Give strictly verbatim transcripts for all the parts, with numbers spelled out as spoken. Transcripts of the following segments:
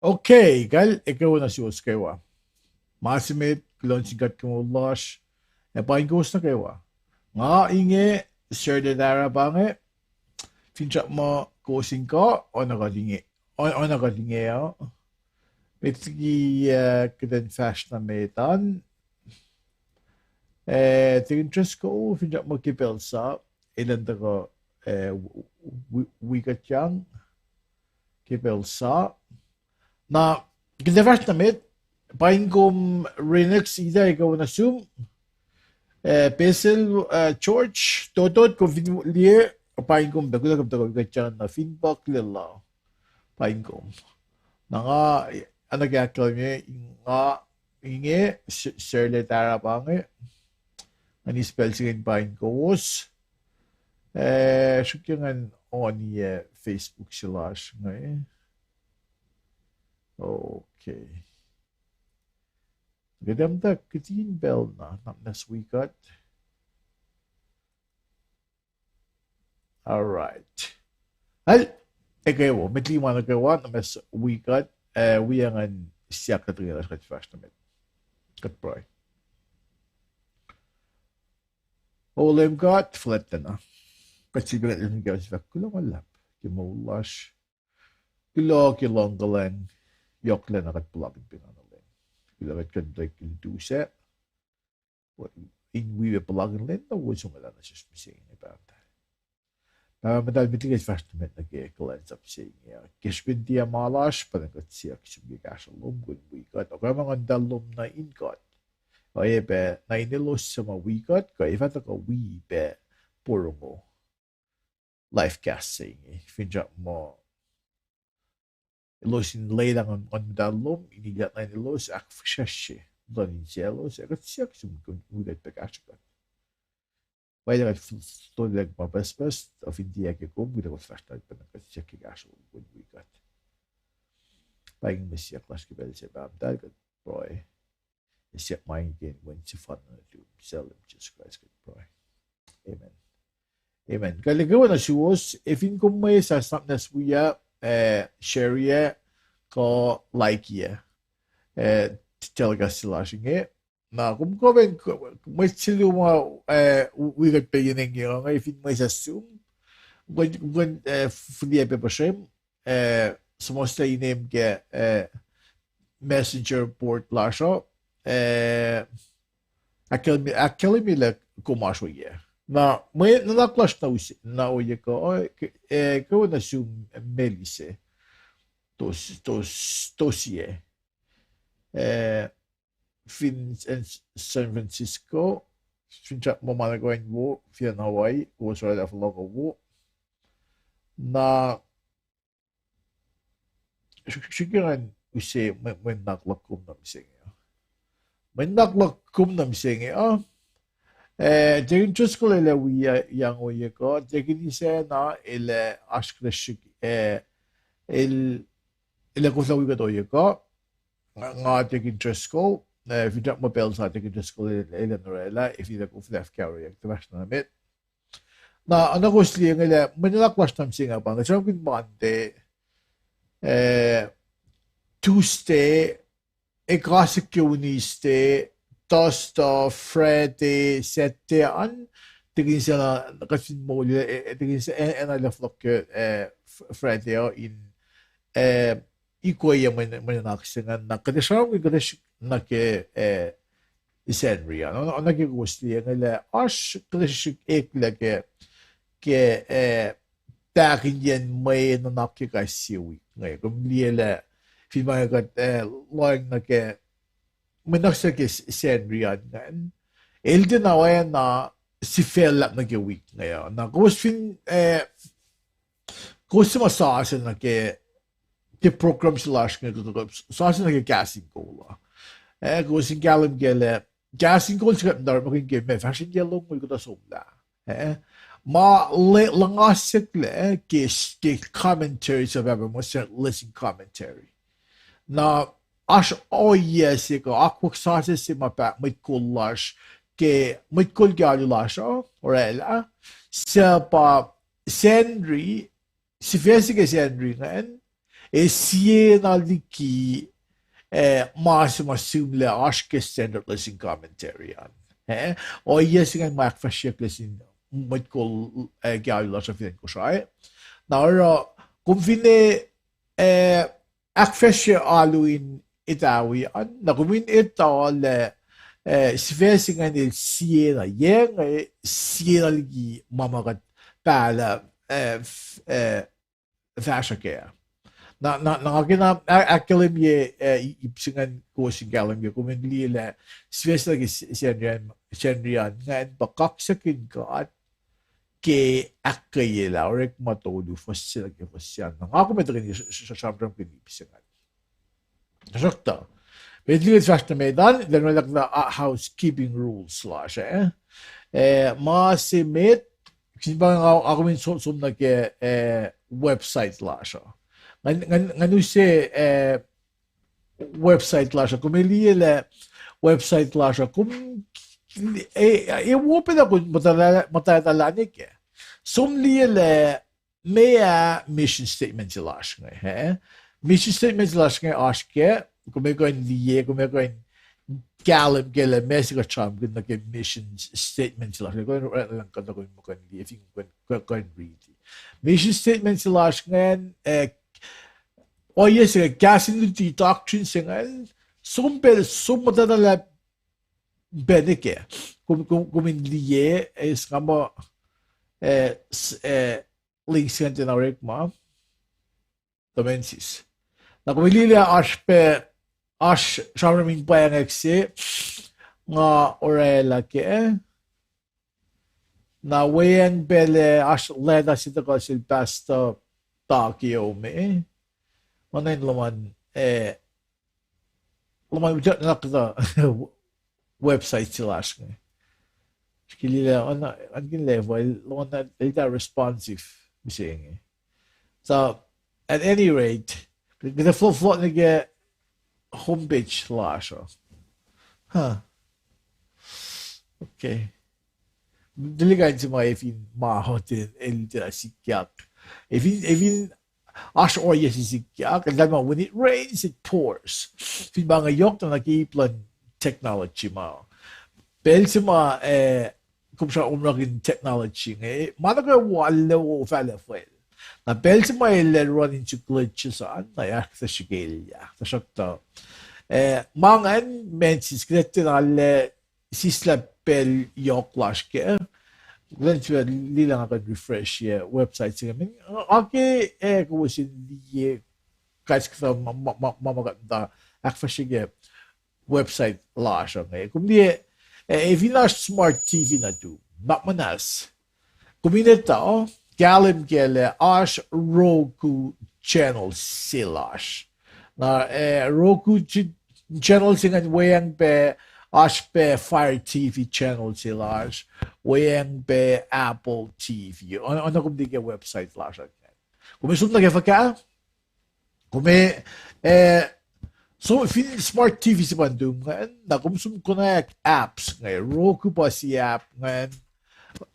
Okay, kal ekuh wo nuh suwos kwewa. Ma se met, kuloh nuh sin God ke moul lasr, ac paing kowos nuh kwewa. Nga inge, Serle Tarap inge, finsrak muh kowos in kuh, oacna kuht inge, o-, oacna kuht inge uh. Met liki, uh, kuht in fahsr nuh met an. Eh, Deacon Driscoll, finsrak muh ke pacl sa, elan tuhkuh, eh, wi-, wi-, wi kuht yang, ke pacl sa. Na, kuht ac fahsr nuh met, paing kom Renix Ida, ekuh wo nuh sum, eh, Basil, eh, George, Totot, kom fin liye, paing kom pac, kuloh kom tuhkuh wi kuht yang nuh fin puhk lelu. Paing kom. Na nga, oacna ke ahkkahlwemye, nga inge, Serle Tarap inge, nga eis pacl se inge in paing kowos. Eh, srihke ngan oniye Facebook se lasr inge. Okay. Kuht ac muhta kihtin pacl na, na muhnahs wi kuht. All right. Al, ekuh wo, met liki ma nuh kwewa, na muhnahs wi kuht, eh, wi ngan siyuck kuht inge lasr kuht fahsr nuh met. Kuht pruhe. O Leum God fuhlwactlacna, kuht sifilpac kuloh ma luhlahp ke moul lasr. Kuloh ke luhngkuhlwacng yohklacna kuht puhlakihn pacna nuh Leum. Kuloh kuht kuh in tuh kihtin tu sac in wi pac puhlakihn lwen na wo som lacna sesr mihsenge, Pahpah muhtahl. Pahpah muhtahl, met liki kuht fahsr nuh met nuh ke kuhlwacnsap se inge uh, ke srihpen tiac ma lasr, pa na kuht siyuck sum ke kahsruh lom kom in wi kuht, okoe ma Nguhn Muhtahl lom nuh in kuht. Oacyacpac nuh in elos suc ma wi kuht, kuh ac fah tuhkuh wi pac porongo live cast se inge, finsrak muh elos in lwelah Nguhn Muhtahl lom in ilyak nuh in elos, ahkfihsracsrye luhn insiyaclos, ac kuht siyuck sum kom in wi kuht pac kahsruh kuht. Pwacye lah kuht f-, f-, fototo ma pucspucs, ac fin tiac ke kom, kuht ac fahsr nuh met pa na kuht siyuck ke kahsruh lom kom in wi kuht. Pa inge mwe siyuck lasr ke pacl se, Pahpah muhtahl, kuht pruhe. Ac siyuck ma inge ke inen Wen sefanna nuhtum, suc Leum Jisus Kraist, kuht pruhe. Amen. Amen. Kal ekuh wo nuh suwos, ac fin kom mwesahs na muhnahs wi ah, eh, share ah, kuh like ah, eh, telecast se lasr inge. Na kom kuh in, mwet se luo ma, eh, wi kuht pac yen inge, ac fin mwesahs sum, kom kuh in, eh, fihliyac pac puhsrem, eh, suhmuhslah inem ke, eh, messenger board lasr uh, eh, ahkkahlwemye, ahkkahlwemye lah kom oasr oyac. Na mwe nuhnak lasr na use, na oyac kuh, eh, ekuh wo nuh sum Melise, Tos-, Tos-, Tosie, eh, fin acn San Francisco, finsrak muh ma nuh kwewa in wo, fin acn Hawaii, kowos oraclah fohlohk uh wo. Na srihk-, srihke ngan use mwe-, mwe nuhnak luhk kom nuh mihsenge uh. Mwe nuhnak luhk kom nuh mihsenge uh. Eh, Deacon Driscoll el ac wi yang oyac kuh, Deacon Isacna el ac oasr kuhtuh srihk, eh, el, el ac koflah wi kuht oyac kuh. Nga, nga Deacon Driscoll, eh, finsrak muh pacl sa Deacon Driscoll el, el ac oraclah, ac fin el ac koflah, fahsr nuh met. Na, oacna kowos liye inge lah mwe nuhnak lasr na mihsenge pa inge, sramsramkihn Monday, eh, Tuesday, ekasik ke Wednesday, Thursday, Friday, Saturday an, Deacon Isacna kuht fin moul, eh, Deacon Isacna el ac fohlohk ke, eh, Friday uh in, eh, ikoye mwe nuhnak se ingacn, na kuht ac sramsramkihn kuhtuh srihk nuh ke, eh, Sacnri an. Oacna ke kowos liye inge lah oasr kuhtuh srihsrihk eklac ke, ke, eh, tahkihnyacn mwe nuhnak ke kais sie wik inge. Kom liye lah fin ma kuht, eh, lohacng nuh ke mwe nuhnak se ke Sacnri an ingacn, el tiacna oacna sifac luhlahp nuh ke wik inge uh. Na kowos fin, eh, kowos suc ma sasuc nuh ke, ke program se lasr inge, sasuc nuh ke Kahs in Kol uh, eh, kowos in kahlwem kac lah Kahs in Kol se kuht muhta orekmakihn ke ma fahsr in yac longoul kuhtuh somlah. Eh, ma luhngasyeklac ke, ke commentary se pahpah muh Standard Lesson Commentary. Na oasr ohiyac se kuh akwuck sasuc se ma paht mwet kol lasr, ke mwet kol ke alu lasr uh oraclah, suc pa Sacnri, sifac se ke Sacnri ingacn, ac siena liki, eh, ma se ma sihmlac oasr ke Standard Lesson Commentary an. Eh, ohiyac se ingacn ma ahkfahsryeyucklac sin mwet kol, eh, ke alu lasr uh fin acn Kosrae. Na oruh, kom finne, eh, ahkfahsrye alu in etawi an, na kom in etuh lah, eh, sifac se ingacn el siena, yac inge siena liki ma ma kuht pahlah, eh, f-, eh, fahsruh kac. Na, na, na nga kena a-, ahkkahlwemye, eh, i-, ip se ingacn kowos in kahlwem ke, kom in liye lah sifac se nuh ke s-, Sacnri an, Sacnri an ingacn pa kaksakihn God ke ahkkweyelah Orekma tolu, fuhs se nuh ke fuhs se an. Na nga kom etuh kihn s-, s-, sramsramkihn ip se ingacn. Tuhsruhktuh, met liki kuht fahsr nuh met an, elan oraclah housekeeping rules lasr, eh? Eh, ma se met, kihtin pa nga, nga kom in som, som nuh ke, eh, website lasr uh. Ngan, ngan, ngan use, eh, website lasr uh, kom liye lah website lasr uh, kom, eh, eh, wo pacna kom muhta-, muhtahtahlani kac. Som liye lah meac mission statement se lasr inge, eh? Mission statement se lasr inge oasr kac, kom kuh in liye, kom kuh in kahlwem ke lah meac se kuht sramsramkihn nuh ke mission statement se lasr inge, kom kuh in, kuh in liye, fin kuh in, kuh in riti. Mission statement se lasr ingacn, eh, ohiyac se, kahs in luti, doctrine se ingacn, som pacl, som muhtahtahlani pacna kac. Kom, kom, kom in liye, eh, sngama, eh, s-, eh, link se ingacn tiacna orekma. Tuh ma sis. Na kom liye lah oasr pac, oasr sramsram in pwacngwack se, nga orwaclah kac. Na weacng pac lah oasr leta se tuhkuh sel Pastor Takeo me. Ma na in luhman, eh, luhman without nuhnak kuhtuh website se lasr inge. Srihke liye lah, on, on kin level, el, luhman el ta responsive mihsenge. So, at any rate, kuht ac flo-, float nuh ke homepage lasr uh. Huh. Okay. Tuhlihk an se ma efin ma hoten el tiac sikyak. Efin, efin oasr ohiyac se sikyak, el ma when it rains, it pours. Fin pa inge yohk na nuh ke ip luhn technology ma. Pacl se ma, eh, kom sra omrakihn technology inge, ma nuh kwewa lwelah wo fahlac fal. Na pacl se ma el run into glitches an, na ahkuhtweyac srihke elyah. Tuhsruhktuh, eh, ma ingacn, ma sis, kuht tiacna lah sislah pacl yohk lasr kac. Kuht in sifil liye lah nga kuh in refresh ye website se inge. Ac ke, eh, kowos in liye kais kuhtuh ma, ma, ma, ma, ma kuht muhta ahkfahsrye ke website lasr uh inge. Kom liye, eh, efin oasr smart T V nuhtum, na muhnahs. Kom in etuh, kahlwem kac lah oasr Roku channel se lasr. Na, eh, Roku ch-, channel se ingacn weacng pac, oasr pac Fire T V channel se lasr, weacng pac Apple T V. Oacna kom liye ke website lasr uh. Kom som nuh ke fuhkah? Kom, eh, so fin smart T V se pa nuhtum ingacn, na kom som konwacack apps inge, Roku pa sie app ingacn,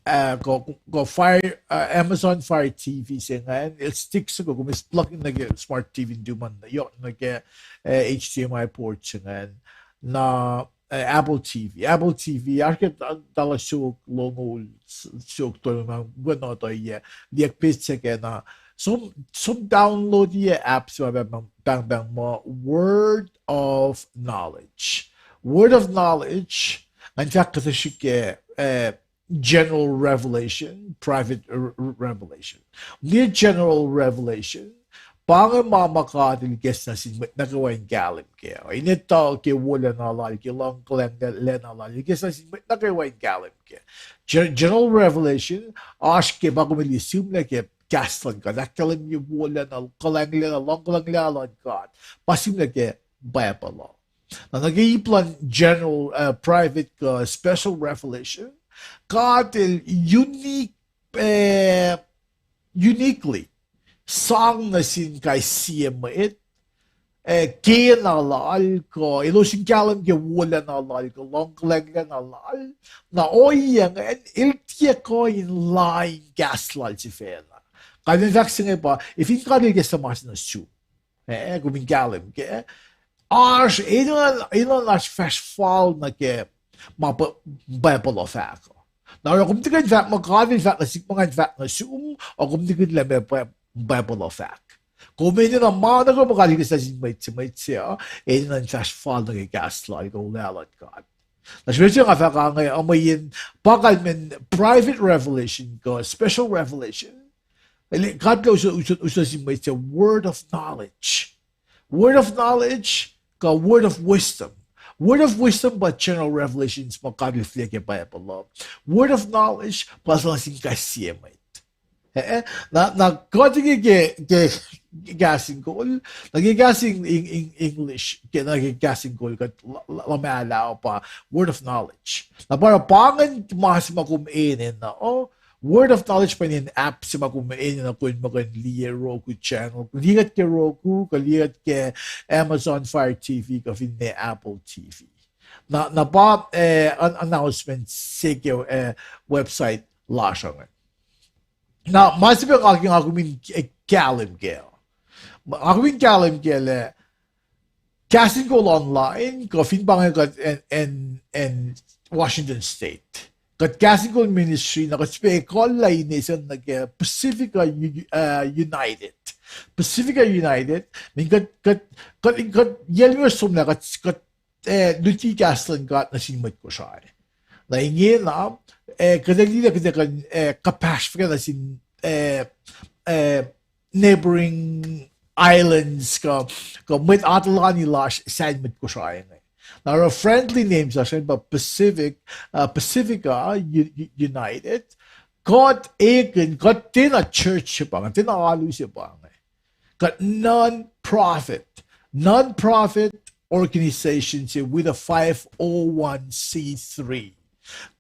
ah, kuh, kuh Fire, ah, Amazon Fire T V se ingacn, el stick se kuh kom plug in nuh ke smart T V nuhtum an, yohk nuh ke, eh, H D M I port se ingacn. Na, eh, Apple T V. Apple T V, oasr ke ta-, tala siofok longoul, s-, siofok tolngoul, ma, ma na ohiyac, liye ke page se ke na. Som, som download ye app se ma pahngpahng muh Word of Knowledge. Word of Knowledge, ngan fahk kuhtuh srihke, eh, general revelation, private r-, r-, revelation. Liye general revelation, pa inge ma ma God El ikacslah sin mwet nuh kwewa in kahlwem kac. In etuh ke wolacna Lal, ke luhngkuhlwacng lacna Lal, El ikacslah sin mwet nuh kwewa in kahlwem kac. Gen-, general revelation, oasr ke pa kom liye sihmlac ke kahs luhn God, ahkkahlwemye wolacna, kuhlwacng lacna, luhngkuhlwacng lacna luhn God. Pa sihmlac ke Bible uh. Na nuh ke ip luhn general, uh, private kuh special revelation, God El unique, eh, uniquely sang nuh sin kais sie mwet, eh, kena Lal kuh elos in kahlwem ke wolacna Lal kuh luhngkuhlwacng lacna Lal. Na ohiyac ingacn El tiac kuh in lain kahs Lal sifacna. Kalmacn fahk se inge pa, efin God El ikacslah ma se nuh sum, Eh, kom in kahlwem ke. Oasr, enenuh, enenuh in oasr fahsr fal nuh ke ma Bible uh fahk uh. Na oruh kom tiac kuh in fahk muh God El fahk nuh sihk ma nga in fahk nuh sum, ac kom tiac kuh in lah ma Bible uh fahk. Kom enenuh ma nuh kwewa ma God El ikacslah sin mwet se, mwet se uh, enenuh in fahsr fal nuh ke kahs lal, kuh olwelah luhn God. Na srihpac se nga fahk inge uh, mweyen pa kalmacn private revelation kuh special revelation. God El us, us, us nuh sin mwet se word of knowledge. Word of knowledge, kuh word of wisdom. Word of wisdom pa general revelations ma God El fihliyac ke Bible uh. Word of knowledge pa sang nuh sin kais sie mwet. Eh, na, na kuht inge ke, ke, ke Kahs in Kol, na ke Kahs in, in, in English, ke, na ke Kahs in Kol, kuht la, la, luhmahlah pa word of knowledge. Na pa oruh pa ingacn ma se ma kom enenuh, oh, word of knowledge pa inen app se ma kom enenuh kom in muh kom in liye Roku channel, liye kuht ke Roku, kuh liye kuht ke Amazon Fire T V, kuh finne Apple T V. Na, na pa, eh, an-, announcement se ke, eh, website lasr uh inge. Na ma se pac nga ke nga kom in, eh, kahlwem kac. Nga kom in kahlwem kac lah Kahs in Kol online, kuh fin pa inge kuht acn, acn, acn Washington State. Kuht Kahs in Kol Ministry, na kuht srihpac ekuhllah ine se nuh ke Pacifica U-, uh, United. Pacifica United, mean kuht, kuht, kuht, kuht yac limekohsr somlah kuht, kuht, eh, luti kahs luhn God nuh sin mwet Kosrae. Na ingena, eh, kuht ac liye kuht ac kuh in, eh, kuhpahsr fuhkah nuh sin, eh, eh, neighboring islands kuh, kuh mwet atuhlani lasr sacn mwet Kosrae inge. Na oruh friendly names lasr pa Pacific, uh, Pacifica U-, U-, United. Kuht ekihn, kuht tiacna church se pa inge, tiacna alu se pa inge. Kuht non-profit, non-profit organization se with a five oh one c three.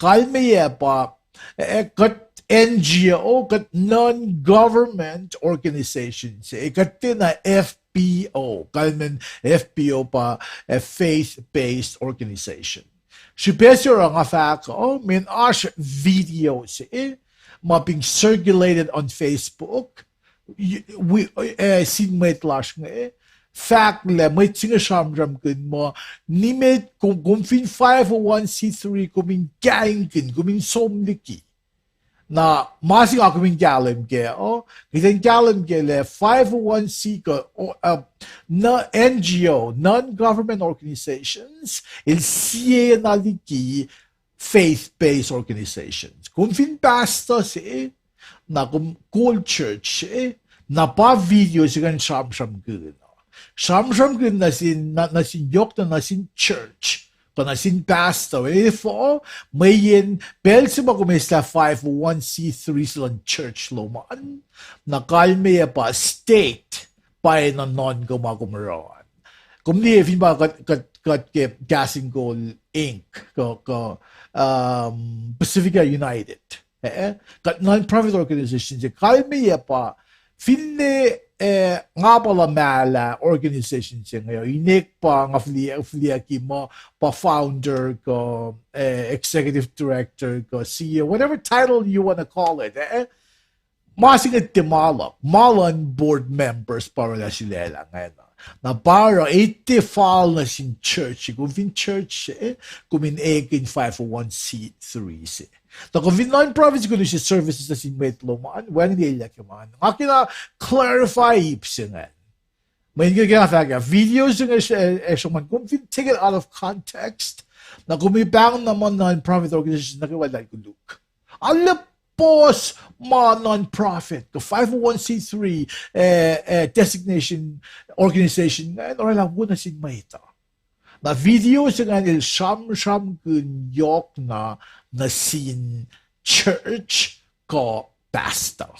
Kalmeyac pa, eh, kuht N G O, kuht non-government organization se, kuht tiacna F B O, kalmacn F B O pa, eh, faith-based organization. Srihpac se oruh nga fahk uh, mean oasr video se, ma being circulated on Facebook, wi-, eh, sin mwet lasr inge, fahk lah mwet se inge sramsramkihn muh, nimet kom, kom fin five oh one c three, kom in kaingkihn, kom in som liki. Na ma se nga kom in kahlwem kac uh, kuht in kahlwem kac lah five oh one c kuh, uh, N G O, non-government organizations, el siena liki faith-based organizations. Kom fin pastor se, na kom kol church se, na pa video se kuh in sramsramkihn uh. Sramsramkihn nuh sin, nuh, nuh sin yohk na nuh sin church, kuh nuh sin pastor, efuh, mweyen pacl se ma kom eslah five oh one c three se luhn church lom an, na kalmeyac pa state pa enenuh nuhnkuh ma kom oruh an. Kom liye fin pa kuht, kuht, kuht ke Kahs in Kol Inc, kuh, kuh, um, Pacifica United. Eh, kuht non-profit organization se kalmeyac pa finne, eh, nga pa luhmahlah organization se inge, inek pa nga fihliyac, fihliyac ke muh pa founder kuh, eh, executive director kuh C E O, whatever title you wanna call it, eh, ma se inge tiac ma luhk, ma luhn board members pa oraclah sulaclah ingena. Na pa oruh etuh fal nuh sin church, kom fin church se, kom in ekihn five oh one c three se. Tuh kom fin non-profit se, kom use services nuh sin mwet lom an, wacngihn elyah ke ma an. Nga kena clarify ip se ingacn. Mweyen ke nga fahk ah, video se inge, eh, sruhmuhn, kom fin take it out of context, na kom in pahng na muh non-profit organization nuh kwewa lal koluk. Arlac puhs ma non-profit kuh five oh one c three, eh, eh, designation organization ingacn oraclah wo nuh sin mwet uh. Na video se ingacn el sramsramkihn yohk na nuh sin church kuh pastor.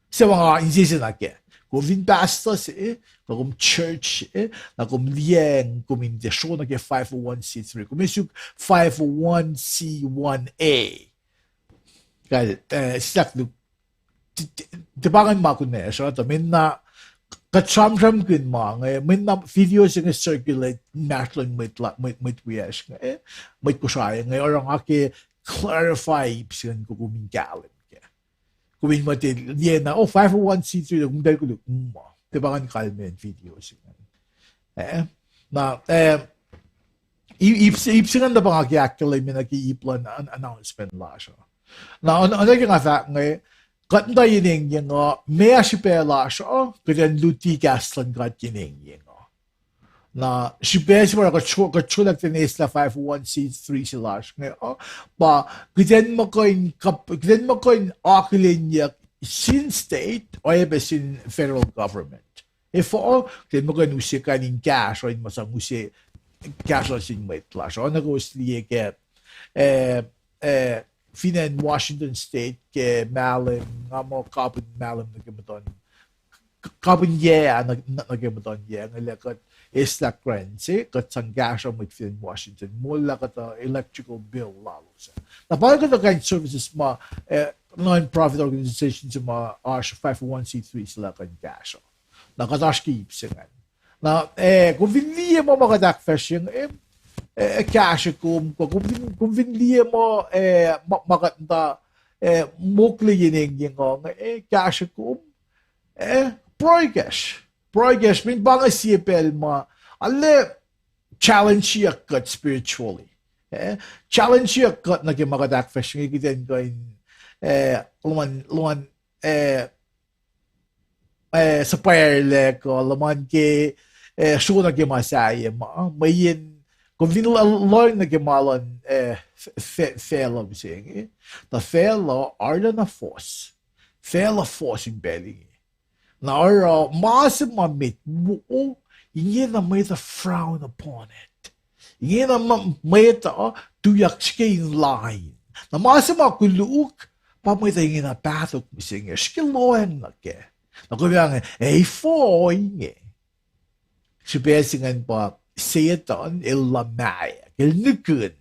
Se ma nga insese na kac. Kom fin pastor se, kuh kom church se, na kom liyacacng kom in tiac sro nuh ke five oh one c three. Kom ac suk five oh one c one A. Kal, eh, sisak luk, tiac pa ingacn ma kunacsr uh, tuh mean na kuht sramsramkihn ma inge, mean na video se inge circulate inmahsrlon mwet, mwet wiyacsr inge, mwet Kosrae inge, oruh nga ke clarify ip se ingacn kuh kom in kahlwem kac. Kom in muh tiac liye na, oh, five oh one c three, kom tiac koluk, mm. Tiac pa ngan kalmac in video se ingacn. Eh, na, eh, ip, ip se, ip se ingacn na pa nga ke ahkkahlwemye nuh ke ip luhn an-, announcement lasr uh. Na, oacna ke nga fahk inge, kuht muhta yen engyeng uh, meac srihpac lasr uh, kuht in luti kahs luhn God yen engyeng uh. Na srihpac se ma kuht sro-, kuht srolah kuht in eislah five oh one c three se lasr inge uh, pa kuht in muh kuh in kap-, kuht in muh kuh in akihlenyuck sin state, oacyacpac sin federal government. Efuh, kuht in muh kuh in use kain in kahsruh in ma sang use kahsruh sin mwet lasr uh. Oacna kowos liye ke, eh, eh, fin acn Washington State ke mahlwem, nga muh kapihn mahlwem nuh ke muhtuhn, k-, kapihn yac nuh, nuh, nuh ke muhtuhn yac inge lah kuht eislah grant se, kuht sang kahsruh mwet fin acn Washington, molwelah kuhtuh electrical bill lalos ah. Na pa kuhtuh kain services ma, eh, non-profit organization se ma oasr five oh one c three se lah kuh in kahsruh. Na kuht oasr ke ip se ingacn. Na, eh, kom fin liye muh ma kuht ahkfahsrye inge, eh, kahsre kom, kuh kom fin, kom fin liye muh, eh, ma, ma kuht muhta, eh, mokle yen engyeng uh inge, eh, kahsre kom, eh, pruhe kacsr. Pruhe kacsr, mweyen pa inge sie pacl ma, arlac challenge-yuck kuht spiritually. Eh, challenge-yuck kuht nuh ke ma kuht ahkfahsrye inge kuht in kuh in, eh, luhman, luhman, eh, eh, suhpwacrlac kuh luhman ke, eh, sro nuh ke ma sahyac ma, mweyen kom fin lo-, lohng nuh ke ma luhn, eh, f-, f-, facluh mihsenge. Tuh facluh arulacna fohs. Facluh fohs in pacl inge. Na oruh ma se ma met wo, ingena mwet uh frown upon it. Ingena ma-, mwet uh tuyak srihke in lain. Na ma se ma koluk, pa mwet uh ingena pahtok mihsenge, srihke lohacng nuh kac. Na kom ac inge, efuh inge. Srihpac se ingacn pa Setuhn el luhmahack, el nihkihn.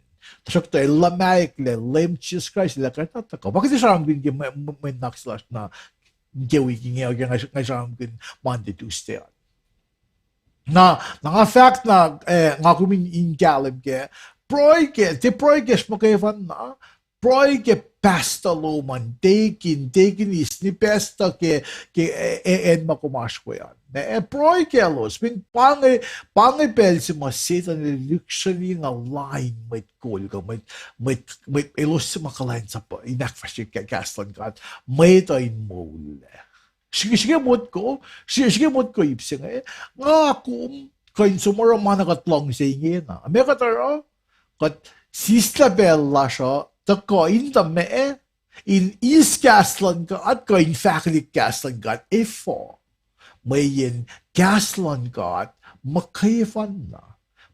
Tuhsruhktuh el luhmahack lah Leum Jisus Kraist El ac kuh in tuhkuh. Pa kuht ac sramsramkihn ke mwe-, mwe-, mwe nuhnak se lasr na ke wik inge, ke nga, nga sramsramkihn Monday, Tuesday an. Na, na nga fahk na, eh, nga kom in, in kahlwem kac, pruhe kac, tiac pruhe kacsr muhkwena, pruhe ke pastor lom an, deacon, deaconess, ni pastor ke, ke, eh, eh, acn ma kom oasr we an. Na, eh, pruhe kaclos, mweyen pa inge, pa inge pacl se ma Setuhn el lihksreni na lain mwet kol kuh mwet, mwet, mwet elos se ma kuhlwacnsap in ahkfahsrye kahs luhn God, mwet uh in moullac. Srihke, srihke motko, srihke, srihke motko ip se inge, nga kom kuh in som oruh ma na kuht luhngse ingena. Meac kuht oruh, kuht sislah pacl lasr uh tuhkuh in tuh meac, in eis kahs luhn God kuh in fahkwelihk kahs luhn God efuh. Mweyen kahs luhn God muhkwena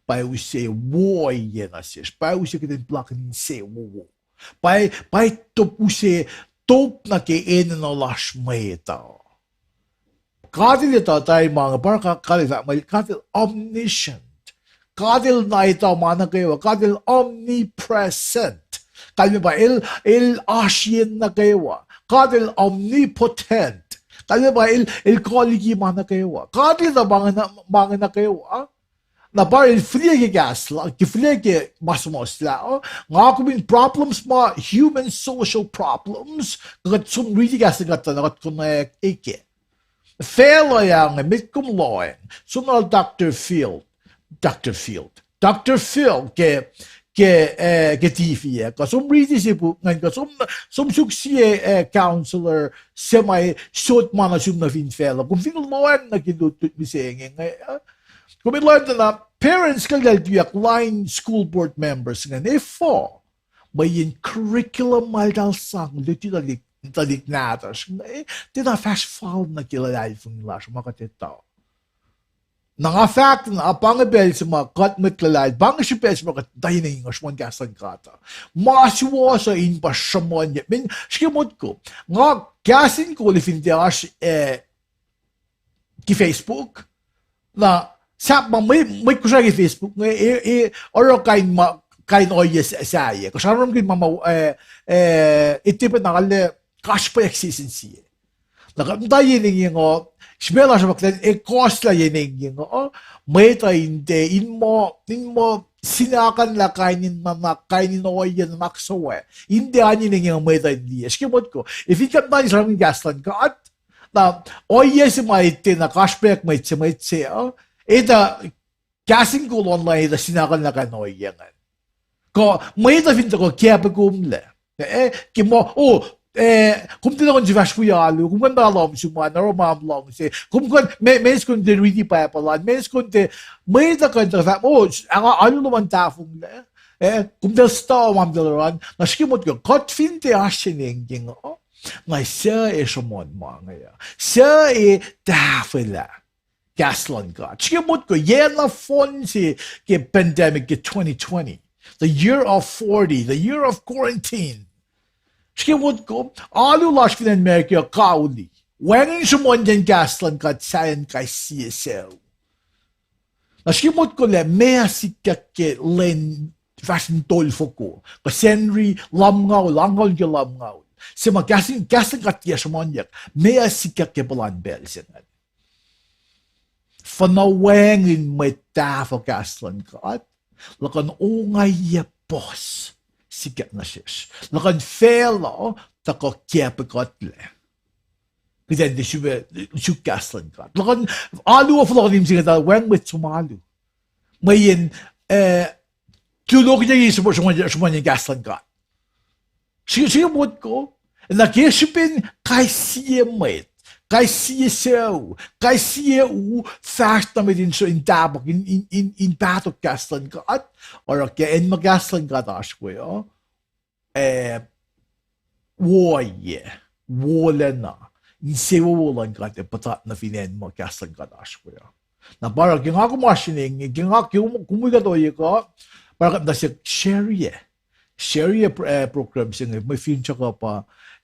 pa use woiyac nuh sesr, pa use kuht in puhlakihn insewowo. Pa, pa top use top nuh ke enenuh lasr mwet uh. God El etuh tari ma inge, pa God El fahk muh God El omniscient. God El na etuh ma nuh kwewa. God El omnipresent. Kalmac pa El, El oasr yen nuh kwewa. God El omnipotent. Kalmac pa El, El kuh liki ma nuh kwewa. God El etuh ma inge nuh, ma inge nuh kwewa. Na pa El fihliyac ke kahs la-, ke fihliyac ke ma suhmuhslah uh, nga kom in problems ma human social problems, kuht som riti kahs luhn God tuh na kuht konwacack eke. Facluh ac inge, met kom lohacng, som na Doctor Phil, Doctor Phil, Doctor Phil ke, ke, eh, ke T V ac, kuh som riti sie puk ingacn, kuh som, som suk sie, eh, counselor, se ma sot ma nuh sum nuh fin facluh. Kom fin lohacng nuh ke lutlut mihsenge inge, eh, kom in lohacng tuh na parents kuh eltahl tuyak lain school board members ingacn efuh. Mweyen curriculum ma eltahl sang luti tuhlihk, tuhlihk nahtuhsr inge, tiacna fahsr fal nuh ke luhlahlfongi lasr ma kuht etuh. Na nga fahk na, pa inge pacl se ma kuht mwet luhlahlfongi, pa inge srihpac se ma kuht tari na inge sruhmuhn kahs luhn God uh. Ma suwohs uh in pa sruhmuhnyuck, mweyen srihke motko. Nga kahs in kol fin tiac oasr, eh, ke Facebook. Na sahp ma mwe-, mwet Kosrae ke Facebook inge, e, e, oruh kain ma, kain ohiyac sa-, sahyac. Kuh sramsramkihn ma, ma, eh, eh, etepe na kalle kasrpayak sie sin sie. Na kuht muhta yen engyeng uh, srihpac lasr uh pa kuht in ekohslah yen engyeng uh, mwet uh in tiac, in muh, in muh sinakuhnlah kain in nuhnak, kain in ohiyac nuhnak suwohs. In tiac an yen engyeng uh mwet uh in liye. Srihke motko. Efin kuht muhta in sramsramkihn kahs luhn God, Na ohiyac se ma etuh na kasrpack mwet se, mwet se uh, etuh kahs in kol online etuh sinakuhnuhl na kain ohiyac ingacn. Kuh mwet uh fin tuhkuh kiacpwe komlac. Eh, ke muh, oh, eh, kom tiac nuhnkuh in sifahsr wi alu, kom kuh in tuh lohm sum an, oruh ma luhngse, kom kuh in, me-, means kom tiac riti Bible an, means kom tiac, mwet uh kuh in tuh fahk, oh, alu lom an tahfonglac. Eh, kom tiac stuh ma kom tiac oruh an, na srihke motko, kuht fin tiac oasr se inge uh, na suc ac sruhmuhn ma inge uh? Suc ac tahfwelah kahs luhn God? Srihke motko, yac na fohn se ke pandemic ke twenty twenty, the year of forty, the year of quarantine. Srihke motko, alu lasr fin acn America uh kauli. Wacngihn sruhmuhnyacn kahs luhn God sahyacn kais sie sucu. Na srihke motko lah meac sikyak ke lwen fahsr in tolfoko, kuh Sacnri lumngaul, angngaul ke lumngaul, se ma kahs in, kahs luhn God tiac sruhmuhnyuck, meac sikyak ke puhlan pacl se ingacn? Fuhnuh wacngihn mwet tahfuh kahs luhn God, luhkuhn ongaiyac puhs sikyak nuh sesr. Luhkuhn facluh tuhkuh kiacpwe kuhtlac. Kuht in tiac suk kahs luhn God. Luhkuhn alu uh fohlohk nuh sin God, wacngihn mwet som alu. Mweyen, eh, tulohkihnyuck sruhmuhn-, sruhmuhnyacn kahs luhn God. Srihke, srihke motko, na ke srihpen kais sie mwet, kais sie sucu, kais sie u fahsr nuh met in, in tahpuhk, in, in, in, in pahtok kahs luhn God, oruh ke acn ma kahs luhn God oasr we uh, eh, wo ohiyac, wolacna, insewowo luhn God ac puhtat nuh fin acn ma kahs luhn God oasr we uh. Na pa oruh ke nga kom oasr inge, ke nga ke kom, kom wi kuht ohiyac kuh, pa oruh kuht muhta siyuck share-i, share-i, eh, program se inge, mwe finsrak uh pa,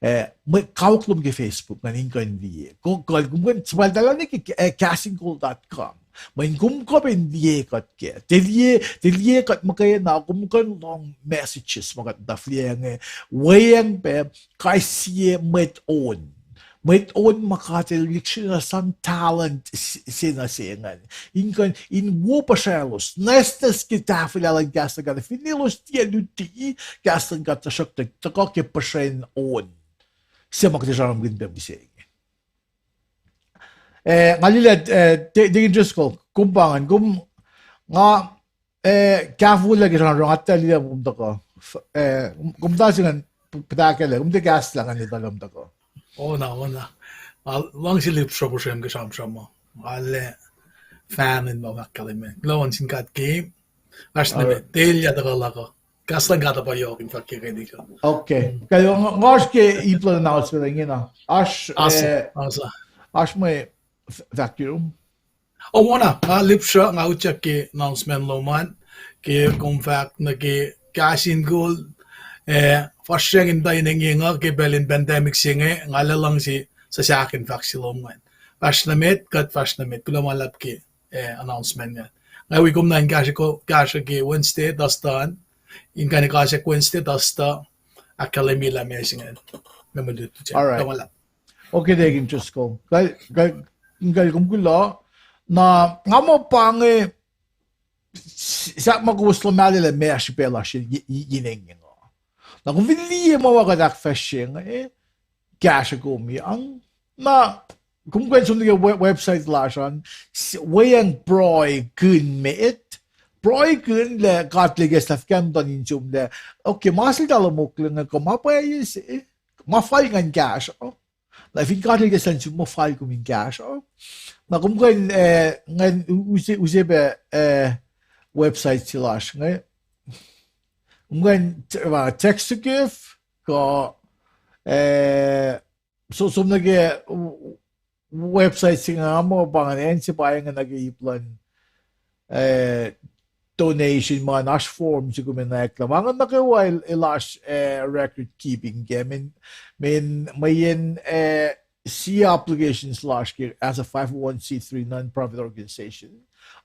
eh, mwe kawuck lom ke Facebook ingacn in kuh in liye. Kuh, kuh, kom kuh in suhpwacltahllah nuh ke, eh, kahs in kol dot com. Mweyen kom kuh pac in liye kuht kac. Tiac liye, tiac liye kuht muhkwena, kom kuh in lohng messages ma kuht muhta fihliyac inge, weacng pac kais sie mwet on. Mwet on ma God El lihksreni sang talent s-, se nuh se ingacn, in kuh in wo puhsraclos, nwacsnwacs ke tahfwelah luhn kahs luhn God, finne elos tiac luti kahs luhn God, tuhsruhktuh tuhkuh ke puhsren on se ma kuht ac sramsramkihn pac mihsenge. Eh, nga liye lah, eh, Deacon Driscoll, kom pa ingacn, kom, nga, eh, kahfwelah ke sramsram, nga tuh liye lah kom tuhkuh, eh, kom tuh se ingacn, p-, puhtahkaclac, kom tiac kahslah ingacn etuh lah kom tuhkuh. Ona, ona. Nga luhngse lihpsruhpuhsrem ke sramsram uh. Nga lah fan in ma ahkkahlwemye. Kuloh sin God ke, oasr nuh met, elyah tuhkuh luhk uh. Kahs luhn God uh pa yohk in fahk ke kena. Okay. Kuh nga, nga oasr ke ip luhn announcement ingena. Oasr, oasr mwe f-, fahk yurum. O, wona, nga lihpsruh, nga utyak ke announcement lom an, ke kom fahk nuh ke kahs in kol, eh, fahsracng in tuh in engyeng uh ke pacl in pandemic se inge, nga lah luhngse suhsahk in fahk se lom an. Fahsr nuh met, kuht fahsr nuh met, kuloh ma luhlahp ke, eh, announcement ingacn. Nga wi kom na in kahsruh, kahsruh ke Wednesday, Thursday an, in kuh in kahsruh Wednesday, Thursday, ahkkahlwemye lah meac se ingacn. All right. Okay, Deacon Driscoll. Kuh, kuh, kuh kom kuloh. Na, nga muh pa inge, s-, sahp ma kowos luhmahlelah meac srihpac lasr ye, ye, ye engyeng uh. Na kom fin liye ma ma kuht ahkfahsrye inge, kahsruh kom an. Na, kom kuh in som nuh ke we-, website lasr an, s-, weacng pruhe kihn met, pruhe kihn lah God El ikacslah fuhkah muhtuhn in som lah, okay, ma sel tahlomokle inge kuh ma pwacye se, ma fal ngan kahsruh. Na fin God El ikacslah in som, ma fal kom in kahsruh. Na kom kuh in, eh, ngan u-, use, use pac, eh, website se lasr inge. Kom kuh in t-, uh, text to give, kuh, eh, so, som nuh ke w-, website se inge, nga muh pa ingacn, acn se pa inge nuh ke ip luhn, eh, donation, ma oasr form se kom in nwacklah. Ma inge nuh kwewa el, el oasr, eh, record keeping ke, mweyen, mweyen, mweyen, eh, sie obligations lasr ke as a five oh one c three non-profit organization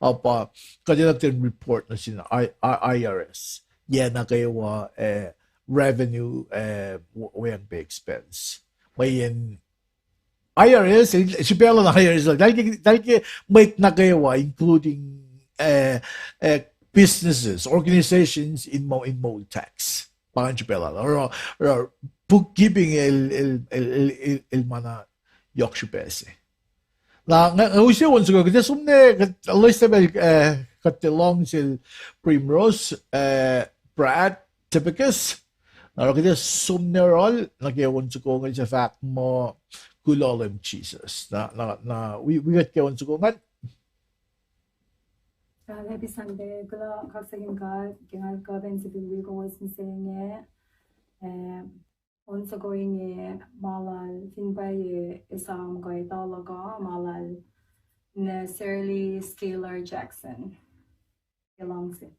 uh pa kuht enenuh in report nuh sin I-, I-, I R S yac nuh kwewa, eh, revenue, eh, w-, weacng pac expense. Mweyen I R S, el, srihpac luhn I R S, eltahl ke, eltahl ke mwet nuh kwewa, including, eh, eh, businesses, organizations in mo-, in moul tax. Pa ingacn srihpac lal. Oruh, oruh bookkeeping el, el, el, el, el, el ma na yohk srihpac se. Na, nga, nga use on soko, kuht ac som nuh, kuht, loes na pacl, eh, kuht ac lohng sel Primrose, eh, Brad Tipicus. Na oruh kuht ac som nuh yohrohl, nuh ke on soko ingacn suc fahk muh Kuloh Leum Jisus. Na, na, na, wi, wi kuht ke on soko ingacn. Ah, happy Sunday. Kuloh kaksakihn God ke nga kuh in sifil wi kowos mihsenge. Eh, on soko inge ma lal fin pwacye esam kuh etuh luhk uh, ma lal Nursery Skylar Jackson. Ke luhngse.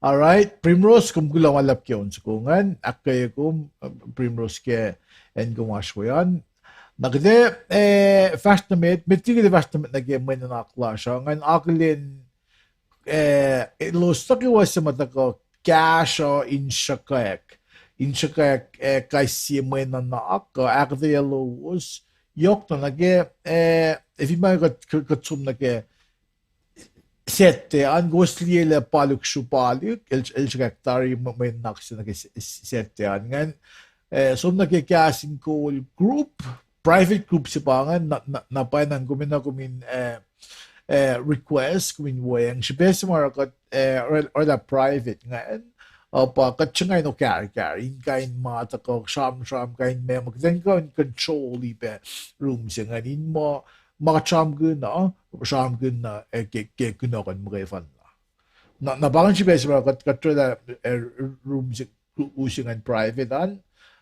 All right, Primrose, kom kuloh ma luhlahp ke on soko ingacn, ahkkweye kom, uh, Primrose, ke acn kom oasr we an. Na kuht ac, eh, fahsr nuh met, met liki kuht ac fahsr nuh met nuh ke mwe nuhnak lasr uh, ngan akihlen, eh, elos nuh kwewa suc ma tuhkuh kahsruh in sruhkwack, in sruhkwack, eh, kais sie mwe nuhnak uh, ahkuhtweyac lowos, yohk na nuh ke, eh, fin ma kuht, kuht som nuh ke Saturday an, kowos liye lah Paluk Sru Paluk, el, el sruhkwack tari mwe, mwe nuhnak se nuh ke Sa-, Saturday an ingacn. eh, som nuh ke Kahs in Kol group, private group se pa ingacn, na, na, na pwacnwacng kom enenuh kom in, eh, eh, request, kom in weacng. Srihpac se ma oruh kuht, eh, oruh, oruh lah private ingacn, uh, pa kuht sruhnga in okahrkahr in kain ma tuhkuh sramsram, kain meac ma kuht in kuh in control-i pac room se ingacn in muh ma kuht sramsramkihn uh, sramsramkihn uh, eh, ke, ke kunohkohn muhkwena. Na, na pa ingacn srihpac se ma kuht, kuht orwaclah, eh, room se, u-, u-, se ingacn private an.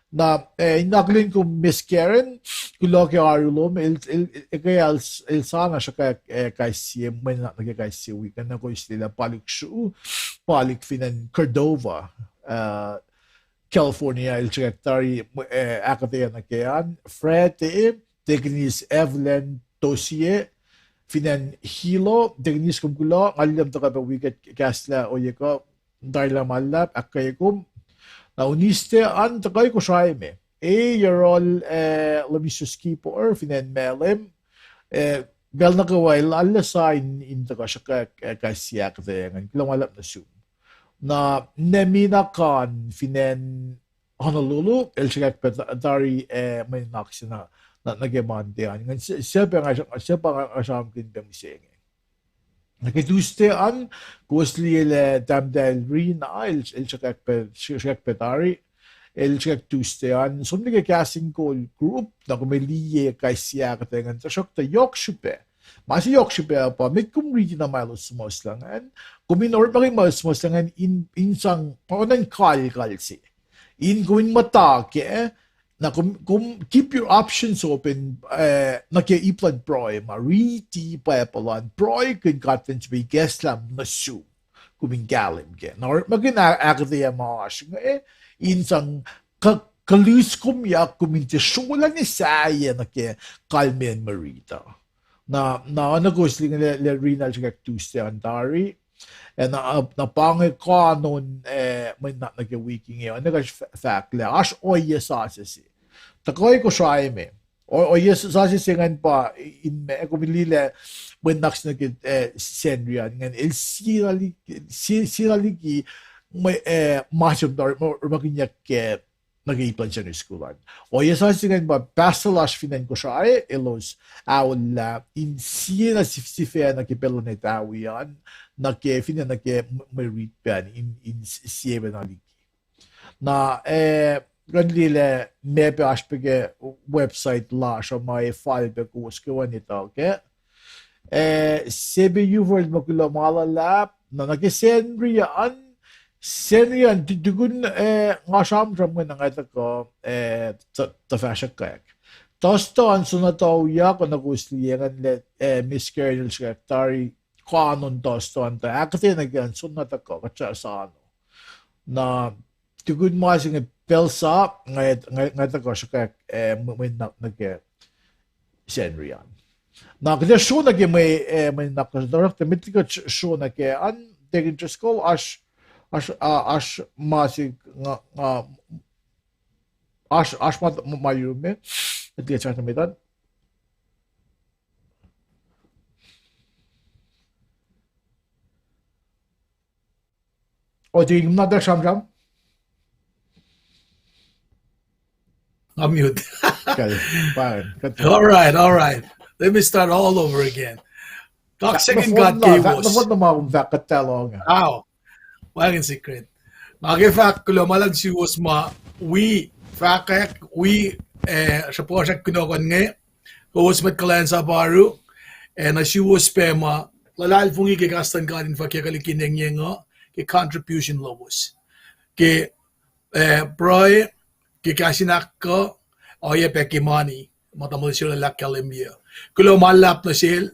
Na, eh, in akihlen kom Miss Karen, kuloh ke oaru lom, el, el, el, eke el, el sa na sruhkwack, eh, kais sie, mwe nuhnak nuh ke kais sie wik, na kowos liye lah Palik Sru, Palik fin acn Cordova, eh, California, el sruhkwack tari, eh, ahkuhtweyac nuh ke an, Friday, Deaconess Evelyn Tosie, fin acn Hilo, Deaconess kom kuloh, nga liye kom tuhkuh pac wi kuht kahslah ohiyac kuh, tari lah ma luhlahp, ahkkweye kom. Na Wednesday an tuhkuh Kosrae me. E, yohrohl, eh, Lemisus Kipor, fin acn Malem, eh, pacl nuh kwewa el arlac sa in, in tuhkuh sruhkwack, eh, kais sie ahkuhtweyac ingacn, kuloh ma luhlahp nuh sum. Na Nemina Khan, fin acn Honolulu, el sruhkwack pac ta-, tari, eh, mwe nuhnak se na, na, nuh ke Monday an. Ingacn se, se pa nga, se pa nga sramsramkihn pac mihsenge. Nuh ke Tuesday an, kowos liye lah Tahmtahel Rina, el, el sruhkwack pac, sruhkwack pac tari, el sruhkwack Tuesday an, som nuh ke Kahs in Kol group, na kom liye kais sie ahkuhtweyac ingacn, tuhsruhktuh yohk srihpac. Ma se yohk srihpac pa, met kom riti na ma elos suhmuhslah ingacn, kom in orekmakihn ma elos suhmuhslah ingacn in, in sang, pa oacna in kalkal se. In kom in muhta kac, na kom, kom keep your options open, eh, nuh ke ip luhn pruhe ma, riti Bible an, pruhekihn God fin srihpac ikacslah nuh sum, kom in kahlwem kac. Na orekmakihn ah-, ahkuhtweyac ma oasr inge, in sang k-, kaliskomyak kom in tiac srolah nuh sahyac nuh ke kalmacn mwe riti uh. Na, na oacna kowos liye lah, lah Rina el sruhkwack Tuesday an tari. Eh, na, na pa inge kanon, eh, mwe nuhnak nuh ke wik inge, oacna kuht f-, fahk lah oasr ohiyac sasuc se. Tuhkuh Kosrae me. O-, ohiyac sasuc se ingacn pa in ma, kom liye lah mwe nuhnak se nuh ke, eh, Sacnri an ingacn, el sie na liki, sie, sie na liki, mwe, eh, ma se ma orekmakihnyuck ke nuh ke ip luhn Sunday school an. Ohiyac sasuc se ingacn pa pastor lasr fin acn Kosrae, elos aollah in sie na sif-, sifacna ke pacl luhn etawi an, nuh ke, finne nuh ke mwe, mwe rit pac an in, in s-, sie pacna liki. Na, eh, kuht liye lah meac pac oasr pac ke website lasr uh ma ac fal pac kowos kwewa etuh kac. Eh, Sebe Ufer el muh kuloh ma luhlahp, na nuh ke Sacnri an, Sacnri an tu-, tukun, eh, nga sramsram inge na nga tuhkuh, eh, tuh, tuh fahsr kac. Thursday an soenna tuyak, na kowos liye ingacn lah, eh, Miss Karen el sruhkwack tari kanon Thursday an tuh ahkuhtweyac nuh ke an soenna tuhkuh, kuht srah sano. Na tukun ma se inge pacl sa, nga, nga, nga tuhkuh sruhkwack, eh, mwe, mwe nuhnak nuh ke Sacnri an. Na kuht ac sro nuh ke mwe, eh, mwe nuhnak lasr, tuhsruhktuh met liki kuht sro nuh ke an, Deacon Driscoll, oasr, oasr, ah, oasr ma se nga, nga, oasr, oasr ma, ma yurum me, met liki kuht sahk nuh met an. O, Deacon, kom na tuh sramsram? Unmute. All right, all right. Let me start all over again. Kaksakihn God kowos. Nohfohn na ma kom fahk kuhtuh lohnga. Ao. Wacngihn secret. Nga ke fahk kuloh ma luhlahp nuh suwos ma wi fahkwack, wi, eh, sruhpuhsrak kunohkohn inge, kowos mwet kuhlwacnsap oaru, ac nuh suwos pac ma luhlahlfongi ke kahs luhn God in fahk ke kalikin engyeng uh, ke contribution lowos. Ke, eh, pruhe, ke kahs in ahkkuh, oacyacpac ke mani, ma tamuhlwel se lal ahkkahlwemye. Kuloh ma luhlahp nuh sel,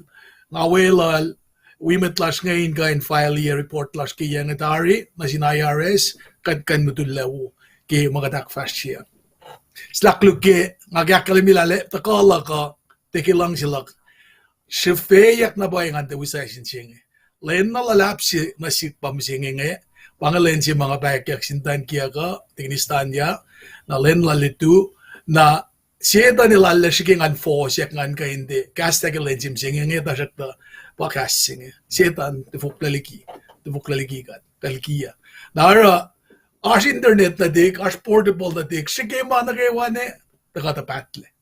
nga weluhl, wi mwet lasr inge in kuh in file-i report lasr ke yac inge tari nuh sin I R S, kuht kuh in mutullac wo ke ma kuht ahkfahsrye. Slah koluk ke nga ke ahkkahlwemye lah tuhkuh luhk uh, tiac ke luhngse luhk, srihfeyuck na pwacye ngan tuh wi session se inge. Lwen na luhlahp se nuh sihk pa mihsenge inge, pa inge lwen se ma nga pahyuckyak sin Tan kiyuck uh, Deaconess Tanya, na lwen lal lutu, na Setuhn el arlac srihke ngan fohsack ngan kuh in tiac kahslah ke lwen se mihsenge inge, tuhsruhktuh pa kahs se inge. Setuhn tiac fohlohklac liki, tiac fohlohklac liki kuht, kuh liki uh. Na oruh, oasr internet nuhtihk, oasr portable nuhtihk, srihke ma nuh kwewa ne, tuhkuh tuh pahtlac.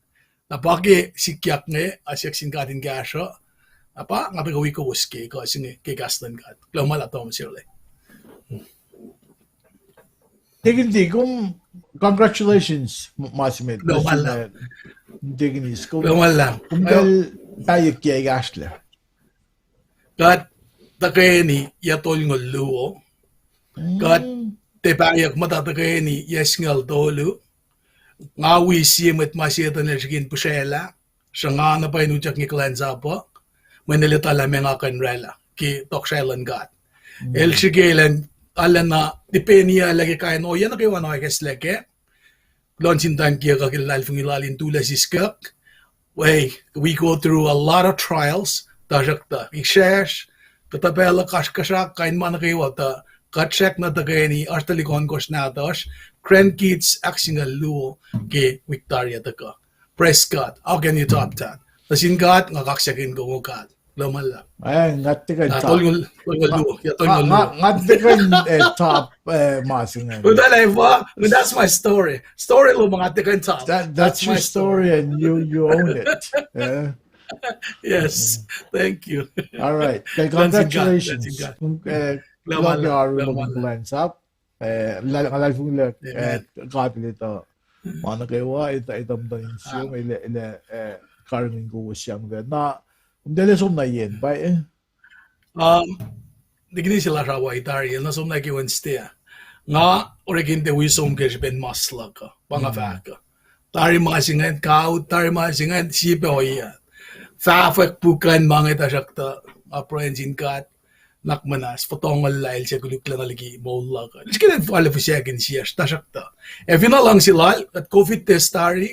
Na pa ke sikyak inge, asack sin God in kahsruh, na pa nga tuhkuh wi kowos ke, kuh se inge ke kahs luhn God. Kuloh ma luhlahp Tom Sirle. Tikin T, kom, congratulations, ma se met, tikin is, kom, kom kal pahyuck ke kahsruh. Kuht tuhkweni yac tolngoul luo. Kuht tiac pahyuck muhta tuhkweni yac singucul tolu. Nga wi sie mwet ma sie tuh el srihke in pihsraclah, sruhnga na pwacye in utyak nge kuhlwacnsapuh, mweyen el etuh lah meac nga kuh in oraclah ke tohkohsrahi luhn God. El srihke elan, arulacna tipeni lah ke kain ohiyac nuh kwewa in oacna kacslah kac. Kuloh sin Tuhan ke kuh ke luhlahlfongi lal in tulac siskuk. We, we go through a lot of trials, tuhsruhktuh isracsr, kuhtuh pacl uh kasrkuhsrak, kain ma nuh kwewa tuh kuht srackna tuhkweni, oasr tuhlihk ohnkohsr nahtuhsr, grandkids ahksingucul luo ke wik tari uh tuhkuh. Praise God. How can you top that? Nuh sin God, nga kaksakihn kom, O God. Kuloh ma luhlahp. Nga tiac kuh in top. Nga tiac kuh in top, eh, ma se ingacn. That's my story. Story lom, nga tiac kuh in top. That's your story and you, you own it. Yes. Thank you. All right. Congratulations. Kuloh ke oaru lom in kuhlwacnsap. Nga luhlahlfongi lah God El etuh ma nuh kwewa, etuh muhtuhn insiyom, El, El karihngihn kowos sang pac. Na, kom tiac som na yen pa, eh? Um, tikin se lasr ah tari, el na som na ke Wednesday ah. Nga orekma tiac wi som ke srihpen mas luhk uh, pa nga fahk uh. Tari ma se ingacn, kaut tari ma se ingacn, sie pac ohiyac. Fahfwack puk an ma inge, tuhsruhktuh nga pruhe nuh sin God, nuhnak muhnahs, fotohngolah El suc koluklacna liki moul luhk uh. Srihke in fal fuhsackin siyacsr, tuhsruhktuh, ac fin luhngse Lal, kuht COVID test tari,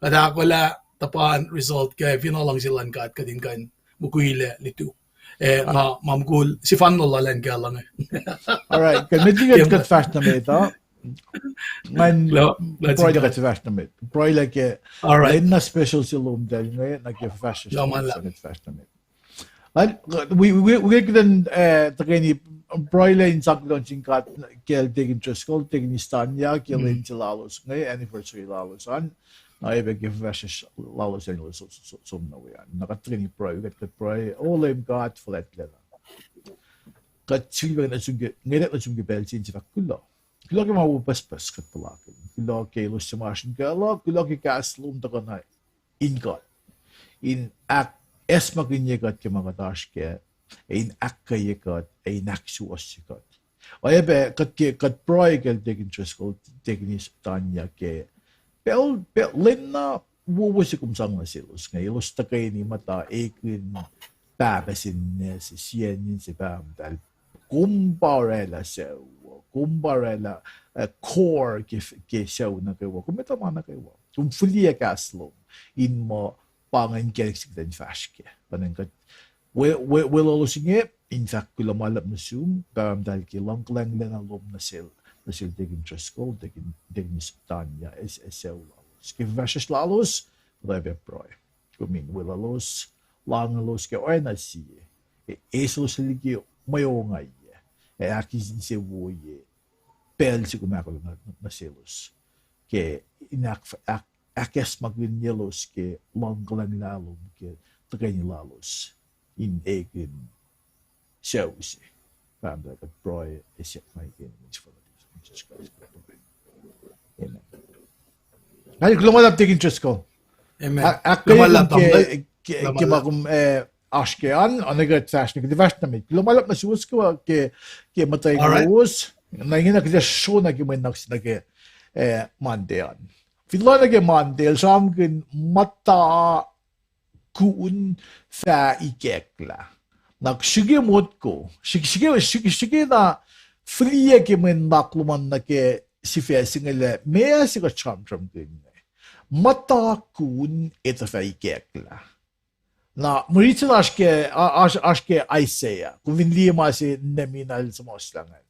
kuht ahkolah tuhpan result ke, fin luhngse luhn God, kuht in kuh in mukwilac lutu. Eh, nga, ma mukul, sefanna lal an ke luhngse. All right, kuht met liki kuht fahsr nuh met uh. Ngan pruhe lah kuht fahsr nuh met. Pruhe lah ke lwen na special se lom tari inge, na ke fahsr, kuht fahsr nuh met. Wi, wi, wi kuht in, eh, tuhkweni pruhe lah in sang kuloh nuh sin God kacl Tikin Driscoll, Tikin Istanya, ke lwen se lalos inge, anniversary lalos an. Na oacyacpac ke fahsr lalos an, elos som nuh we an. Na kuht tuhkweni pruhe, kuht, kuht pruhe, O Leum God fuhlwactlacna, kuht sifilpac nuh sum ke, ngwetwack nuh sum ke pacl se inge, fahk kuloh. Kuloh ke ma wo pucspucs kuht puhlakihn. Kuloh ke elos suc masrinkacl uh, kuloh ke kahs lom tuhkuh na in kuht, in ahkacsmakihnye kuht ke ma kuht oasr kac, ac in ahkkweye kuht, ac in ahksuwohsye kuht. Oacyacpac kuht ke, kuht pruhe kacl Tikin Driscoll, Tikin Istanya ke pacl, pacl lwen na wowo se kom sang nuh selos inge, elos tuhkweni muhta ekihn pahpah se ninac se, sie ninac se pahpah muhtahl. Kom pa oraclah sucu, kom pa oraclah, eh, core ke, ke sucu nuh kwewa. Kom etuh ma nuh kwewa. Kom fihliyac kahs lom in muh pa ingacn kacnek se kuht in fahsr kac. Pa ingacn kuht we, we, weluhlos inge in fahk kuloh ma luhlahp nuh sum, Pahpah muhtahl, ke luhngkuhlwacnglacna lom nuh sel, nuh sel Tikin Driscoll, Tikin, Tikin Istanya, ac, ac sucu lalos. Ke fahsr lalos, kuht oacyacpac pruhe kom in weluhlos, lahngelos ke oacna sie, ac eislos liki mwe ongaiyac, ac ahkinsewowoye pacl se kom ahkolah nuh, nuh selos, ke in ahk, ahk, ahkacsmakihnyelos ke luhngkuhlwacng lalos, ke tuhkweni lalos in ekihn sucu se. Pahpah, kuht pruhe ac siyuck ma inge ke inen Jisus Kraist, kuht pruhe. Amen. Kuloh ma luhlahp Tikin Driscoll. Amen. Ahkkweye kom ke, ke ma kom, eh, oasr kac an, oacna ke kuht fahsr nuh, kuht fahsr nuh met. Kuloh ma luhlahp nuh suwos kwewa ke, ke muhtwacwacack lowos. Na ingena kuht ac sro nuh ke mwe nuhnak se nuh ke, eh, Monday an. Fin lohacng nuh ke Monday, el sramsramkihn muhta kun fah ikacklah. Na srihke motko, srihke, srihke, srihke na fihliyac ke mwe nuhnak lom an nuh ke sifac se inge lah meac se kuht sramsramkihn inge. Muhta kun etuh fah ikacklah. Na mwe rit se oasr ke, oasr ke Isaiah. Kom fin liye ma se Nemina el suhmuhslah ingacn.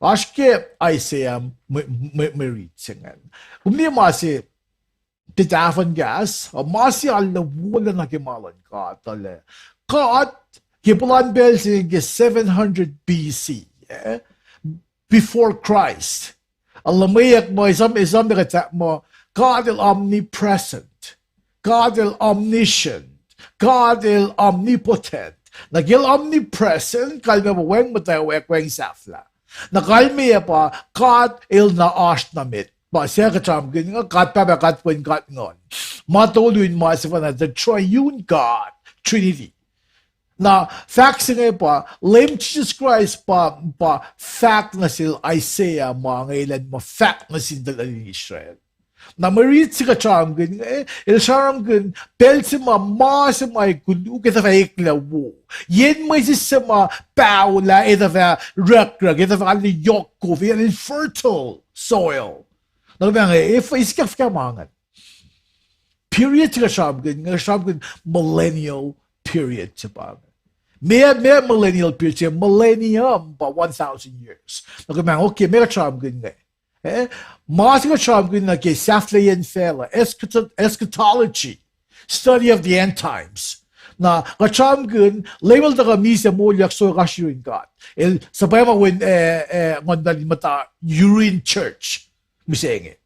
Oasr ke Isaiah mwe, mwe rit se ingacn. Kom liye ma se, tiac tahfuhn kahs, ma se arlac wolacna ke ma luhn God, arlac God, ke puhlan pacl se ke seven hundred B C, eh, before Christ, Aluhmweyuck muh esam, esam kuht fahk muh God el omnipresent. God el omniscient. God el omnipotent. Na ke el omnipresent, kalmac pa wacngihn muhtwacwacack, wacngihn sahflah. Na kalmac pa God el na oasr na met. Pa suc kuht sramsramkihn inge, God Pahpah, God Wen, God Nguhn. Ma tolu in ma sefanna, the triune God, Trinity. Na fahk se inge pa, Leum Jisus Kraist pa, pa fahk nuh sel Isaiah ma inge elan muh fahk nuh sin tuhlihk Israel. Na mwe rit se kuht sramsramkihn inge, el sramsramkihn pacl se ma ma se ma koluk etuh fah eklac wo. Yen mwesis se ma paolah etuh fah orekrak, etuh fah yohk kof, el fertile soil. Na kom inge, e, e sikyak fuhkah ma ingacn. Period se kuht sramsramkihn, kuht sramsramkihn millennial period se pa inge. Meac, meac millennial period se, millennium pa one thousand years. Na kom inge, okay, meac kuht sramsramkihn inge? Eh? Ma se kuht sramsramkihn nuh ke sahflahiyacn facluh, eschato-, eschatology, study of the end times. Na kuht sramsramkihn, Leum el tuhkuh misac moulyak, sowack oasr yurin God. El suhpwacma wen, eh, eh, nguhn lal in muhta yurin church mihsenge.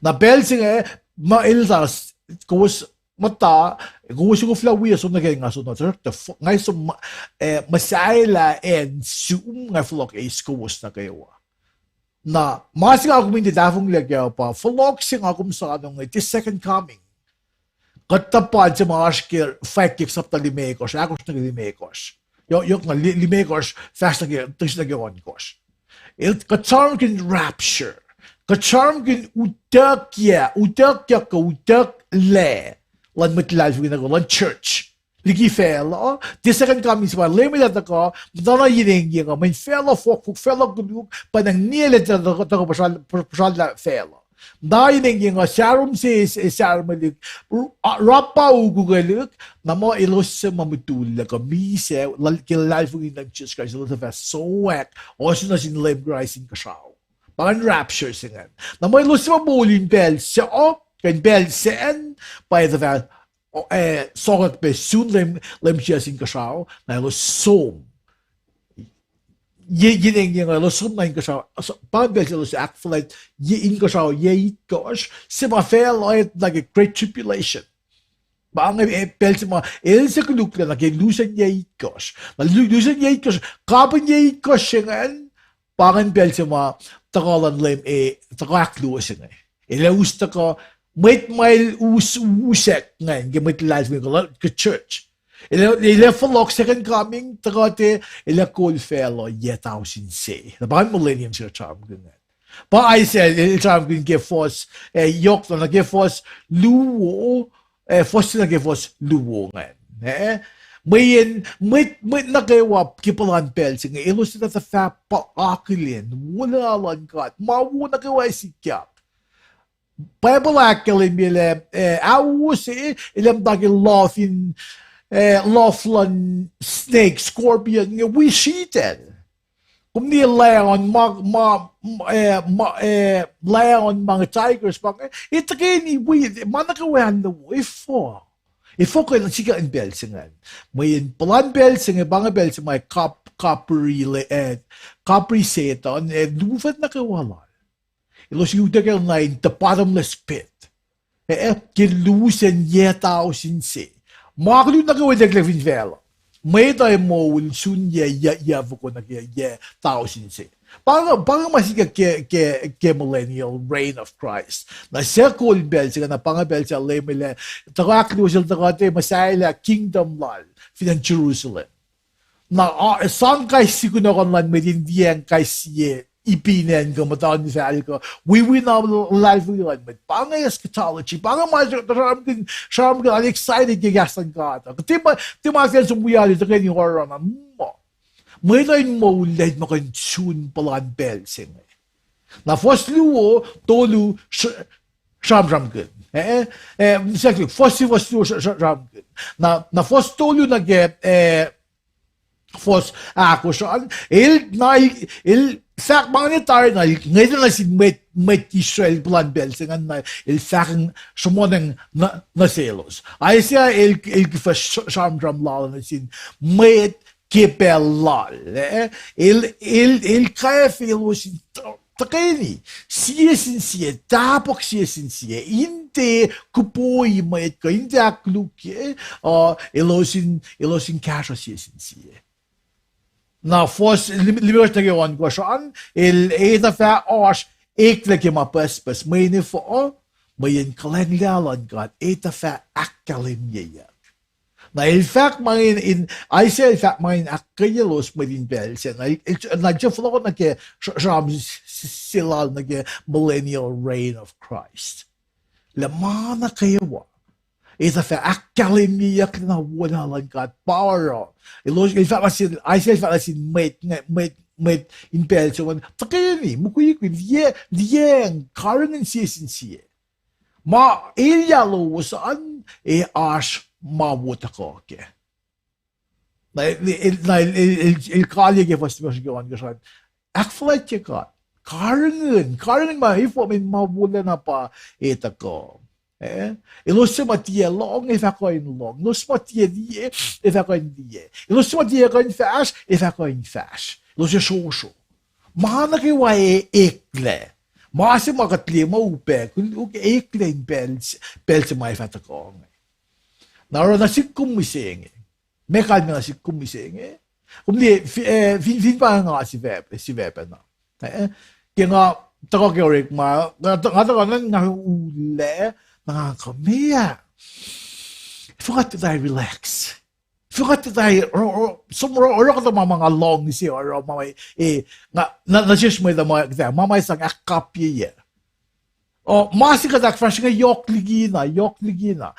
Na pacl se inge, ma el ta s-, kowos muhta, kowos koflah wi som nuh ke nga som nuh, tuhsruhktuh fo-, nga som ma-, eh, muhsahelah acn sum nga fohlohk eis kowos nuh kwewa. Na ma se nga kom in tiac tahfonglac kac uh pa fohlohk se nga kom soano inge, the second coming. Kuht tuhpan se ma oasr ke Fwackyuck sapta limekohsr, ahkosr nuh ke limekohsr. Yohk, yohk na li-, limekohsr fahsr nuh ke, tuhsruhk nuh ke ohnkohsr. El, kuht sramsramkihn rapture. Kuht sramsramkihn utuckyac, utuckyak kuh utucklac luhn mwet luhlahlfongi nuh kwewa, luhn church liki facluh. The second coming se pa Leum el ac tuhkuh, muhtana yen engyeng uh, mweyen facluh fohkfohk, facluh koluk, pa nang niyacl ac tuhkuh puhsral-, puhsrallah facluh. Na yen engyeng uh, sarom se, se, sarom elihk, ra-, rapau kukelihk, na muh elos suc ma mutullac kuh misac, lal-, ke luhlahlfongi Leum Jisus Kraist, elos fah sowack ohsun nuh sin Leum Kraist inkuhsrao. Pa ingacn rapture se ingacn. Na muh elos suc ma moul in pacl se, kuh in pacl sacn, pa elos fah, eh, sowack pac sun Leum, Leum Jisus inkuhsrao, na elos som. Ye, yen engyeng uh elos som na inkuhsrao, so, pa ingacn pacl se elos ahkfuhlwact, ye inkuhsrao yac itkohsr, se ma facluh etuh nuh ke Great Tribulation. Pa inge, eh, pacl se ma el se koluklac nuh ke lusen yac itkohsr. Na lu-, lusen yac itkohsr, kapihn yac itkohsr se ingacn, pa ingacn pacl se ma tuhkuh luhn Leum, eh, tuhkuh ahkluo se inge. El ac us tuhkuh, mwet ma el us, usack ingacn ke mwet luhlahlfongi kuh, ke church. El ac, el ac fohlohk second coming, tuhkuh te, el ac kol facluh yac tausin se. Na pa ingacn millennium se kuht sramsramkihn ingacn. Pa Isaiah el sramsramkihn ke fuhs, eh, yohk na nuh ke fuhs luo, eh, fuhs se nuh ke fuhs luo ingacn. Eh, mweyen mwet, mwet nuh kwewa ke puhlan pacl se inge, elos etuh tuh fah pa akihlen wolacna luhn God, ma wo nuh kwewa ac sikyak. Bible ahkkahlwemyelah, eh, ahwo se, el ac muhta ke lof in, eh, lof luhn snake, scorpion, inge wi sritacl. Kom liye lion ma, ma, eh, ma, eh, lion ma inge, tigers ma inge, eh, tuhkweni wi, ma nuh kwewa luo, efuh. Efuh kuh in sikyak in pacl se ingacn. Mweyen puhlan pacl se inge, pa inge pacl se ma kap-, kapri le-, eh, kapri Setuhn, eh, lufacn nuh kwewa lal. Elos utuckuh na in the bottomless pit. Eh, eh, ke lusen yac tausin se. Ma koluk nuh kwewa eklac fin facluh. Mwet uh ac moul sun yac, yac, yac foko nuh ke yac tausin se. Pa inge, pa inge ma sikyak ke, ke, ke millennial reign of Christ. Na suc kol pacl se inge, na pa inge pacl se Leum el ac tuhkuh ahkluo sel, tuhkuh te muhsahelah kingdom lal fin acn Jerusalem. Na, a, sang kais sie kunohkohn luhn mwet in liyacacng kais sie ipin acn kuh muhtuhnfacl kuh wiwina luhlahlfongi luhn mwet. Pa inge eschatology. Pa inge ma sramsramkihn, sramsramkihn, I'm excited ke kahs luhn God uh. Tiac ma, tiac ma fin som wi alu tuhkweni oruh na muh mwet uh in moul lah in muh kuh in sun puhlan pacl se inge. Na fuhs luo, tolu, sr-, sramsramkihn. Eh, eh, fuhs, fuhs luo sr-, sr-, sramsramkihn. Na, na fuhs tolu nuh ke, eh, fuhs ahkosr an, el na, el fahk ma inge tari na, el ngwetacng nuh sin mwet, mwet Israel puhlan pacl se ingacn na, el fahk sruhmuhnwacng nuh, nuh selos. Isaiah el, el kuh fah sr-, sramsram lal nuh sin mwet ke pacl lal, eh? El, el, el kaifwelos in Tuhkweni, sie sin sie, tahpuhk sie sin sie, in tiac kupoi mwet kuh in tiac ahkkolukye, uh, elos in, elos in kahsruh sie sin sie. Na fuhs limekohsr nuh ke ohnkohsr an, el etuh fah oasr eklac ke ma pucspucs, mweyen efuh, mweyen kuhlwacng luhn God etuh fah ahkkahlwemyeyuck. Na el fahk ma in, in, Isaiah el fahk ma in ahkkweyaclos mwet in pacl se, na el, el, na el fohlohk nuh ke sr-, sram s-, s-, se lal nuh ke millennial reign of Christ. Lah ma nuh kwewa etuh fah ahkkahlwemyeyucklac na wolacna luhn God pa oruh. Elos, el fahk nuh sin, Isaiah el fahk nuh sin mwet, mwet, mwet in pacl se an, tuhkweni, mukwikwi, liye, liyacacng, karihngihn sie sin sie. Ma elyah lowos an, ac oasr ma wo tuhkuh kac. Na el, el, na el, el, el, el kalye ke fuhs limekohsr nuh ke ohnkohsr an, ahkfuhlwactye God. Karihngihn, karihngihn ma, efuh, mweyen ma wolacna pa ac tuhkuh. Eh? Elos suc ma tiac lohng, ac fah kuh in lohng. Elos suc ma tiac liye, ac fah kuh in liye. Elos suc ma tiac kuh in fahsr, ac fah kuh in fahsr. Elos ac srosro. Ma nuh kwewa e-, eklac. Ma se ma kuht liye ma upac, kul-, uk-, eklac in pacl s-, pacl se ma ac fah tuhkuh inge. Na oruh nuh sihk kom mihsenge. Meac kalmac nuh sihk kom mihsenge? Kom liye, fi-, eh, fin, fin pa nga sifacp-, sifacpacna. Eh, ke nga tuhkuh ke orekma, nga tu-, nga tuhkuh nuh nga ullac, na nga kuh meac. Forgot that I relax. Forgot that I, ro-, ro-, som ro-, oruh kuhtuh ma ma nga lohng se oruh ma ma, eh, nga, na, nuh sesr mwet uh ma, kuhtuh, ma ma sang ahkkapyeyac. O, ma se kuht ahkfahsr inge yohk likina, yohk likina.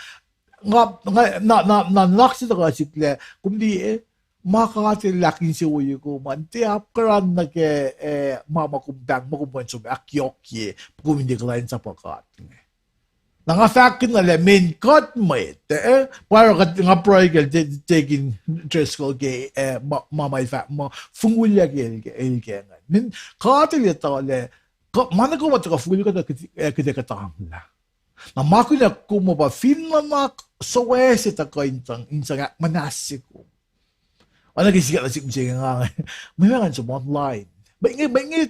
Nga, nga, na, na, na, nuhnak se tuhkuh sihk lah, kom liye, ma God El ahkinsewowoye kom an, tiac apkuhran nuh ke, eh, ma, ma kom pahng, ma kom kuh in som ahkyohkye, kom in tiac kuhlwacnsapuh God inge. Na nga fahkkihn na lah mweyen kuht mwet, eh, pa oruh kuht, nga pruhe kacl Te-, Deacon Driscoll ke, eh, ma, ma, ma el fahk, ma fongulyak el ke, el ke ingacn. Mweyen God El etuh lah, kuh-, ma nuh kwewa ma tuhkuh fongul kuht, eh, kuht ac kuhtanglah. Na ma kunak kom uh pa fin nuhnak suwohs se tuhkuh in sang, in sang ahkmuhnahsye kom. Oacna ke sikyak nuh sihk mihsenge nga, mwe wacngihn som online. Mwe inge, mwe inge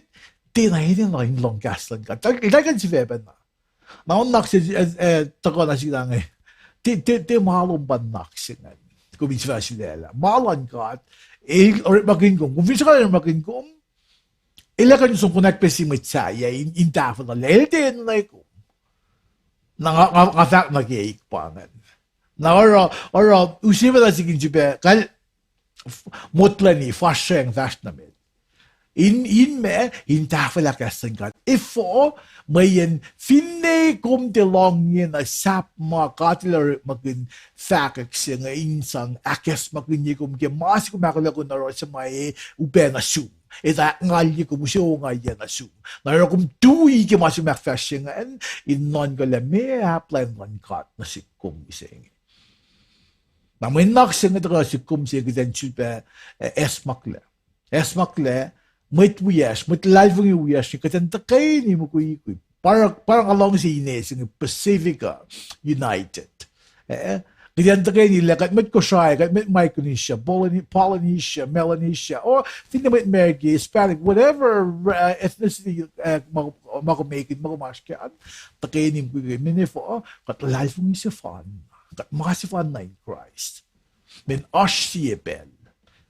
tiacna enenuh in lohng kahs luhn God. Tal-, tal kuh in sifacpacna. Na oacna se, eh, eh, tuhkuh nuh sihk inge. Tiac, tiac, tiac ma lom pa nuhnak se ingacn. Kom in sifacna sulaclah. Ma luhn God, El orekmakihn kom. Kom fin suk orekmakihn kom, El ac kuh in som konwacack pac sie mwet sahyac in, in tahfuhlah lah El tiac enenuh kom. Na nga, nga, nga fahk nuh keik pa ingacn. Na oruh, oruh, use pacna sihk in sifacna, kal, f-, motlucni, fahsracng fahsr nuh met. In, in ma, in tahfwelah kahs luhn God. Efuh, mweyen finne kom tiac lohng na sahp ma God El orekmakihn fahkwack se inge in sang ahkacsmakihnye kom ke ma se kom ahkolah kuh in oruh se ma e upac nuh sum. Etuh ahkngalye kom use ongaiyac nuh sum. Na oruh kom tui ke ma se kom ahkfahsrye ingacn, in nuhnkuh lah meac plwacn luhn God nuh sihk kom mihsenge. Na mwe nuhnak se inge tuhkuh sihk kom se kuht in sulpac, eh, acsmaklac. Acsmaklac, mwet wiyacsr, mwet luhlahlfongi wiyacsr, kuht in tuhkweni mukwikwi. Pa oruh, pa oruh nga luhngse ine se inge Pacifica United. Eh, kuht in tuhkweni lah kuht mwet Kosrae, kuht mwet Micronesia, Polyne-, Polynesia, Melanesia, or finne mwet America, Hispanic, whatever, uh, ethnicity, uh, ma, ma kom ekihn, ma kom oasr kac an, tuhkweni mukwikwi, mweyen efuh, kuht luhlahlfongi sefanna, kuht ma sefanna in Kraist. Mweyen oasr sie pacl.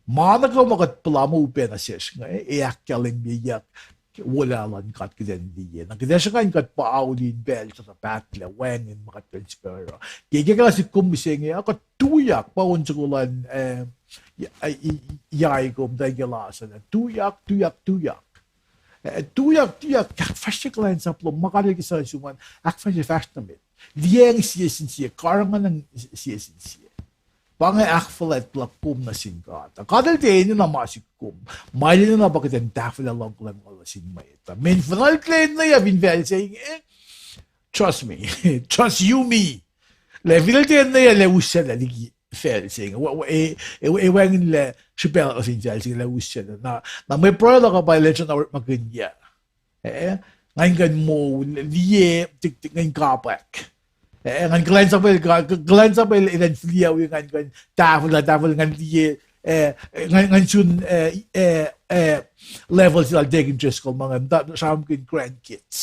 Ma nuh kwewa ma kuht puhla ma upac nuh sesr inge, ac ahkkahlwemyeyuck wolacna luhn God kuht in liye. Na kuht ac sruhnga in kuht pa auli in pacl tuh pahtlac, wacngihn ma kuht kuh in sifacna oruh. Ke, ke kuh sihk kom mihsenge, a kuht tuyak, pa on soko luhn, eh, ya-, i-, i-, yac kom tuh ke last an. Tuyak, tuyak, tuyak. Eh, tuyak, tuyak, ahkfahsrye kuhlwacnsap lom, ma God El ke sang sum an, ahkfahsrye fahsr nuh met. Liyacacng sie sin sie, karihngihn sie sin sie. Pa inge ahkfuhlwact luhk kom nuh sin God. God El tiac enenuh ma sihk kom. Ma El enenuh pa kuht in tahfwelah luhngkuhlwacng lal nuh sin mwet. Mweyen fin El tiac enenweyuc fin facl se inge, trust me, trust you me. Lah fin El tiac enenweyuc lah us sel liki facl se inge. Wa-, wa-, e, e, e wacngihn lah srihpac luhk fin facl se inge lah us sel. Na, na mwe pruhe luhk uh pa El sruhna orekmakihnyuc. Eh, ngan kuh in moul, liye, tik, tik, ngan kapwack. Eh, ngan kuhlwacnsapwacl, kuhlwacnsapwacl elan fihliyac wi ngan kuh in tahfwelah, tahfwelah ngan liye, eh, ngan, ngan sun, eh, eh, eh, level se lal Deacon Driscoll ma inge, muhta sramsramkihn grandkids.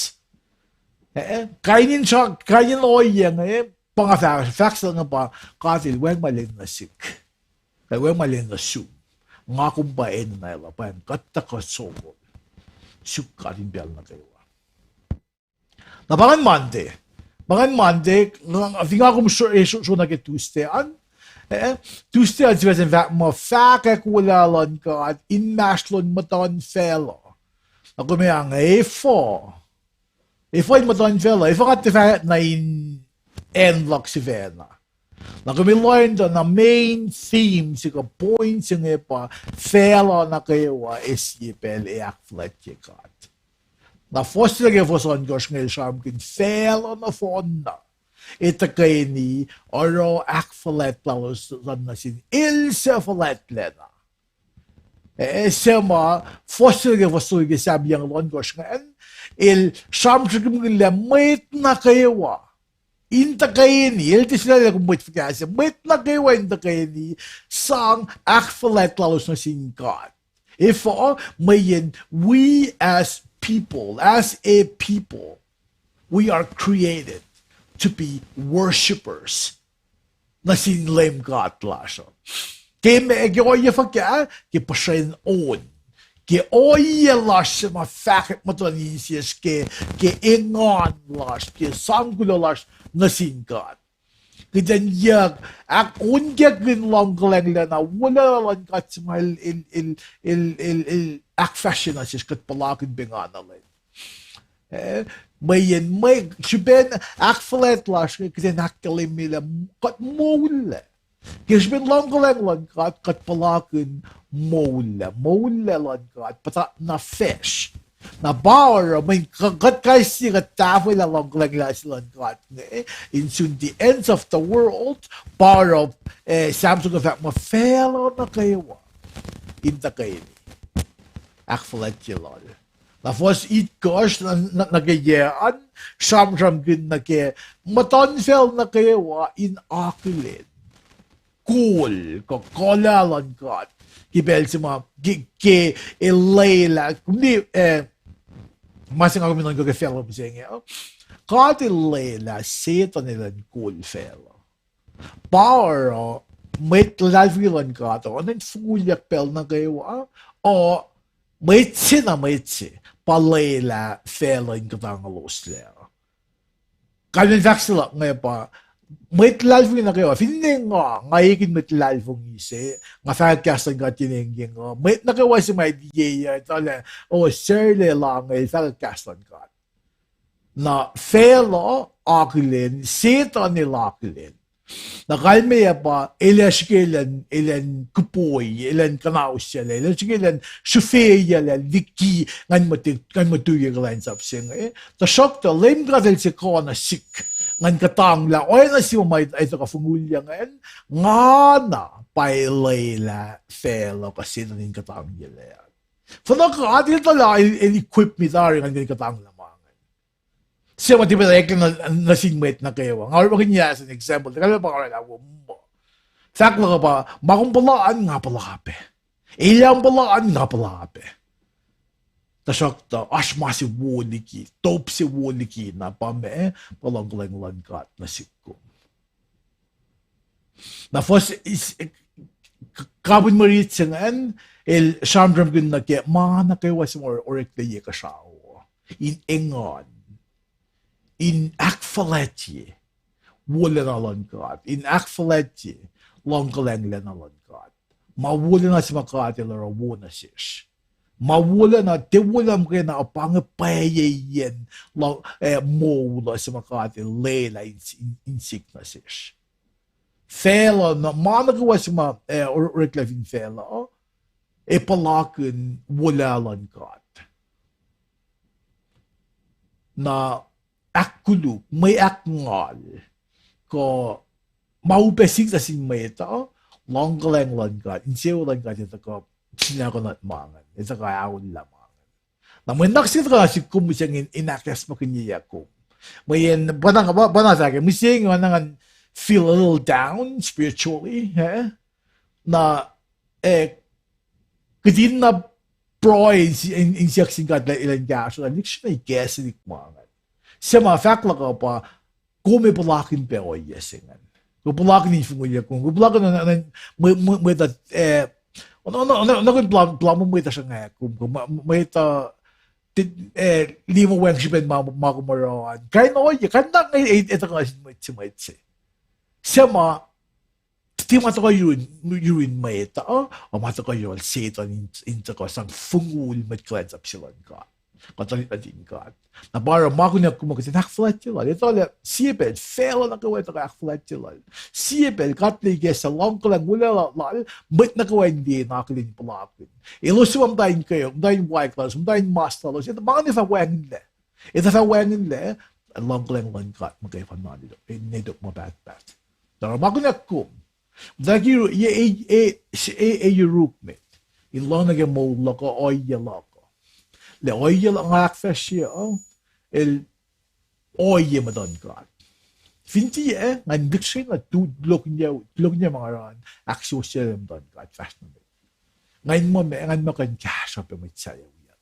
Eh, kain in sra-, kain in ohiyac inge, pa nga fahk, fahk se inge pa, God El wacngihn ma lwen nuh sihk, El wacngihn ma lwen nuh sum. Nga kom pa enenuh lah pa kuht tuhkuh sokol suk God in pacl nuh kwewa. Na pa ingacn Monday. Pa ingacn Monday, fin nga kom sro-, eh, sro-, sro nuh ke Tuesday an. Eh, Tuesday an sifacna fahk muh fahkwack wolacna luhn God inmahsrlon muhtuhnfacl uh. Na kom ac ange efuh, efuh in muhtuhnfacl uh, efuh nga tiac fahkwack na in acn luhk sifacna. Na kom ac lohacng tuh na main theme se kuh point se inge pa facluh nuh kwewa ac sie pacl ac ahkfuhlwactye God. Na fuhs se nuh ke fuhs ohnkohsr inge el sramsramkihn facluh nohfohnna ac tuhkweni oruh ahkfuhlwact lalos nuh sin El suc fuhlwactlacna. Eh, suc ma fuhs se nuh ke fuhs tolu ke Sam yucngoul ohnkohsr ingacn, el sramsramkihn lah mwet nuh kwewa in tuhkweni, el tiac sulaclah kom mwet fuhkah se, mwet nuh kwewa in tuhkweni sang ahkfuhlwact lalos nuh sin God. Efuh? Mweyen we as people, as a people, we are created to be worshippers nuh sin Leum God lasr uh. Ke ma, ke ohiyac fuhkah? Ke puhsren on. Ke ohiyac lasr suc ma fahkwack muhtuhn insiyacsr ke, ke engan lasr, ke sang kuloh lasr nuh sin God. Kuht in yuck, ahk-, onkakihn luhngkuhlwacnglacna wolacna luhn God se ma el, el, el, el, el, el ahkfahsrye nuh sesr, kuht puhlakihn pengana lwen. Eh, mweyen mwe, srihpen ahkfuhlwact lasr inge kuht in ahkkahlwemyelah kuht moullac. Ke srihpen luhngkuhlwacng luhn God, kuht puhlakihn moullac, moullac luhn God puhtatna facsr. Na pa oruh, mweyen kuht kais sie kuht tahfwelah luhngkuhlwacng se luhn God inge, in sun the ends of the world, pa oruh, eh, Sam soko fahk muh facluh nuh kwewa in tuhkweni ahkfuhlwactye Lal. Na fuhs itkohsr nuh, nuh, nuh ke yac an, sramsramkihn nuh ke muhtuhnfacl nuh kwewa in akihlen kol kuh kuhlwacng luhn God ke pacl se ma ke, ke el lwelah, kom liye, eh, ma se nga kom in nuhnkuh ke facluh mihsenge uh, God el lwelah Setuhn elan kol facluh. Pa oruh mwet luhlahlfongi luhn God uh, oacna in fongulyak pacl nuh kwewa uh, mwet se na mwet se pa lwelah facluh in kuhtangloslac. Kalmen fahk se luhk inge pa, mwet luhlahlfongi nuh kwewa, finne nga, nga ekihn mwet luhlahlfongi se, nga fahkwack kahs luhn God ke inen ke nga, mwet nuh kwewa se ma liye uh etuh lah, o, Sarla la inge el fahkwack kahs luhn God. Na facluh akihlen, Setuhn el akihlen. Na kalmeyac pa el ac srihke elan, elan kuhpoi, elan kuhnausyacl, el ac srihke elan srihfeyacl liki ngan mutu-, ngan mutuiyac kuhlwacnsap se inge. Tuhsruhktuh Leum God el se kuh nuh sihk, ngan kuhtanglah oacna sie ma el tuhkuh fongulyak ingacn, nga na pa lwelah facluh kuh Setuhn in kuhtangyuclac. Fuhnuh God el tuh lah el, el equip me tari ngan kuhtanglah ma inge. Se ma tiac pacna eklac nuh, nuh sin mwet nuh kwewa. Nga orekmakihn as an example, tuh kalmac pa nga oraclah wo muh, fahk luhk uh pa, ma kom puhla an nga puhla pac. Elyah kom puhla an nga puhla pac. Tuhsruhktuh oasr ma se wo liki, top se wo liki na pa ma, pa luhngkuhlwacng luhn God nuh sihk kom. Na fuhs, kapihn mwe rit se ingacn, el sramsramkihn nuh ke ma nuh kwewa se ma oreklac ye kuhsrao, in engan, in ahkfuhlwactye wolacna luhn God, in ahkfuhlwactye luhngkuhlwacnglacna luhn God. Ma wolacna se ma God el oruh wo nuh sesr. Ma wolacna, tiac wolacna muhkwena, pa inge pwacyeiyacn, eh, moul uh se ma God el lwelah in, in, in sihk nuh sesr. Facluh, na ma nuh kwewa se ma, eh, or-, oreklac fin facluh, ac puhlakihn wolacna luhn God. Na ahkkoluk, mwe ahkngal, kuh ma upac sihk nuh sin mwet uh, luhngkuhlwacng luhn God, insewowo luhn God, el tuhkuh sinakohnot ma ingacn, el tuhkuh aollah ma ingacn. Na mwe nuhnak se tuhkuh nuh sihk kom mihsenge in, in ahkacsmakihnye kom. Mweyen, pa na, pa na fahk, mihsenge oacna ngan feel a little down spiritually, eh? Na, eh, kuht in na pruhe in, in, in siyuck sin God lah elan kahsruh, lihksreni kahs liki ma ingacn. Suc ma fahk luhk uh pa, kom ac puhlakihn pac ohiyac se ingacn. Kom puhlakihn in fongulyak kom. Kom puhlakihn, mwe, mwe, mwet uh, eh, na, na, na, na kom puhla, puhla muh mwet uh sruhnga kom, kom, mwet uh, ti, eh, limo wacngihn srihpen ma, ma kom oruh an. Kain ohiyac, kain na, eh, eh, tuhkuh sin mwet se, mwet se. Suc ma, tiac ma tuhkuh yurin, yurin mwet uh, uh, ma tuhkuh yohrohl Setuhn in, in tuhkuh sang fongul mwet kuhlwacnsap se luhn God. Kuht tuhlihk nuhtin God. Na pa oruh ma kunackom uh kuht in ahkfuhlwactye lal. Etuh lah sie pacl, facluh nuh kwewa tuhkuh ahkfuhlwactye lal. Sie pacl, God El ikacslah luhngkuhlwacng wolacna lal, mwet nuh kwewa in liye na akihlen puhlakihn. Elos suc muhta in kweok, muhta in waik lalos, muhta in mas lalos, etuh ma inge fah wacngihnlac. Etuh fah wacngihnlac, luhngkuhlwacng luhn God muhkwena, eh, ne tok ma pahtpaht. Tuh oruh ma kunackom. Muhtwacwacack, e, e, e, e, e yuruk met in lohng nuh ke moul luhk uh, ohiyac luhk uh. Lah ohiyac luhk nga ahkfahsrye uh, el ohiyac muhtuhn God. Fin tiac, ngan lihksreni na tu, tulokihnyac, tulokihnyac ma nga oruh an, ahksuwohsye muhtuhn God fahsr nuh met. Ngan muh ma, ngan muh kuh in kahsruh pac mwet sahyac wiyuck.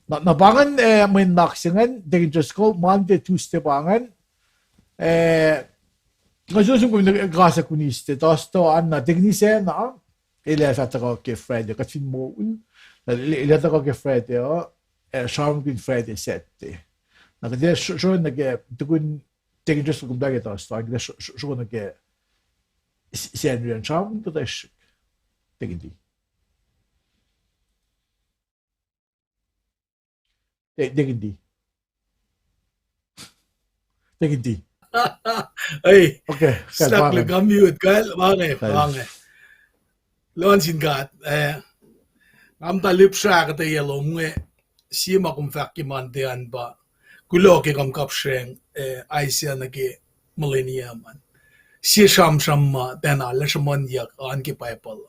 Na, na pa ingacn, eh, mwe nuhnak se ingacn, Deacon Driscoll, Monday, Tuesday pa ingacn, eh, nga sihmihs kom in kahs ac kunis te, Thursday an na Deacon Isacna, el ac fah tuhkuh ke Friday, kuht fin moul, el, el ac tuhkuh ke Friday uh, eh, sramsramkihn Friday, Saturday. Na kuht ac sro-, sro nuh ke, tukun Deacon Driscoll kom tuh ke Thursday an, kuht ac sro-, sro-, sro nuh ke S-, Sacnri an sramsramkihn kuhtuh srihk. Deacon D. De-, Deacon D. Deacon D. Ei, okay, slap le kam mute, kal, ma inge, ma inge. Luhn sin God, eh, nga muhta lihpsrah kuhtuh yac lom inge, sie ma kom fahk ke Monday an pa, kuloh ke kom kapsreng, eh, Isaiah nuh ke millennium an. Sie sramsram ma tiacna lah sruhmuhnyuck an ke Bible.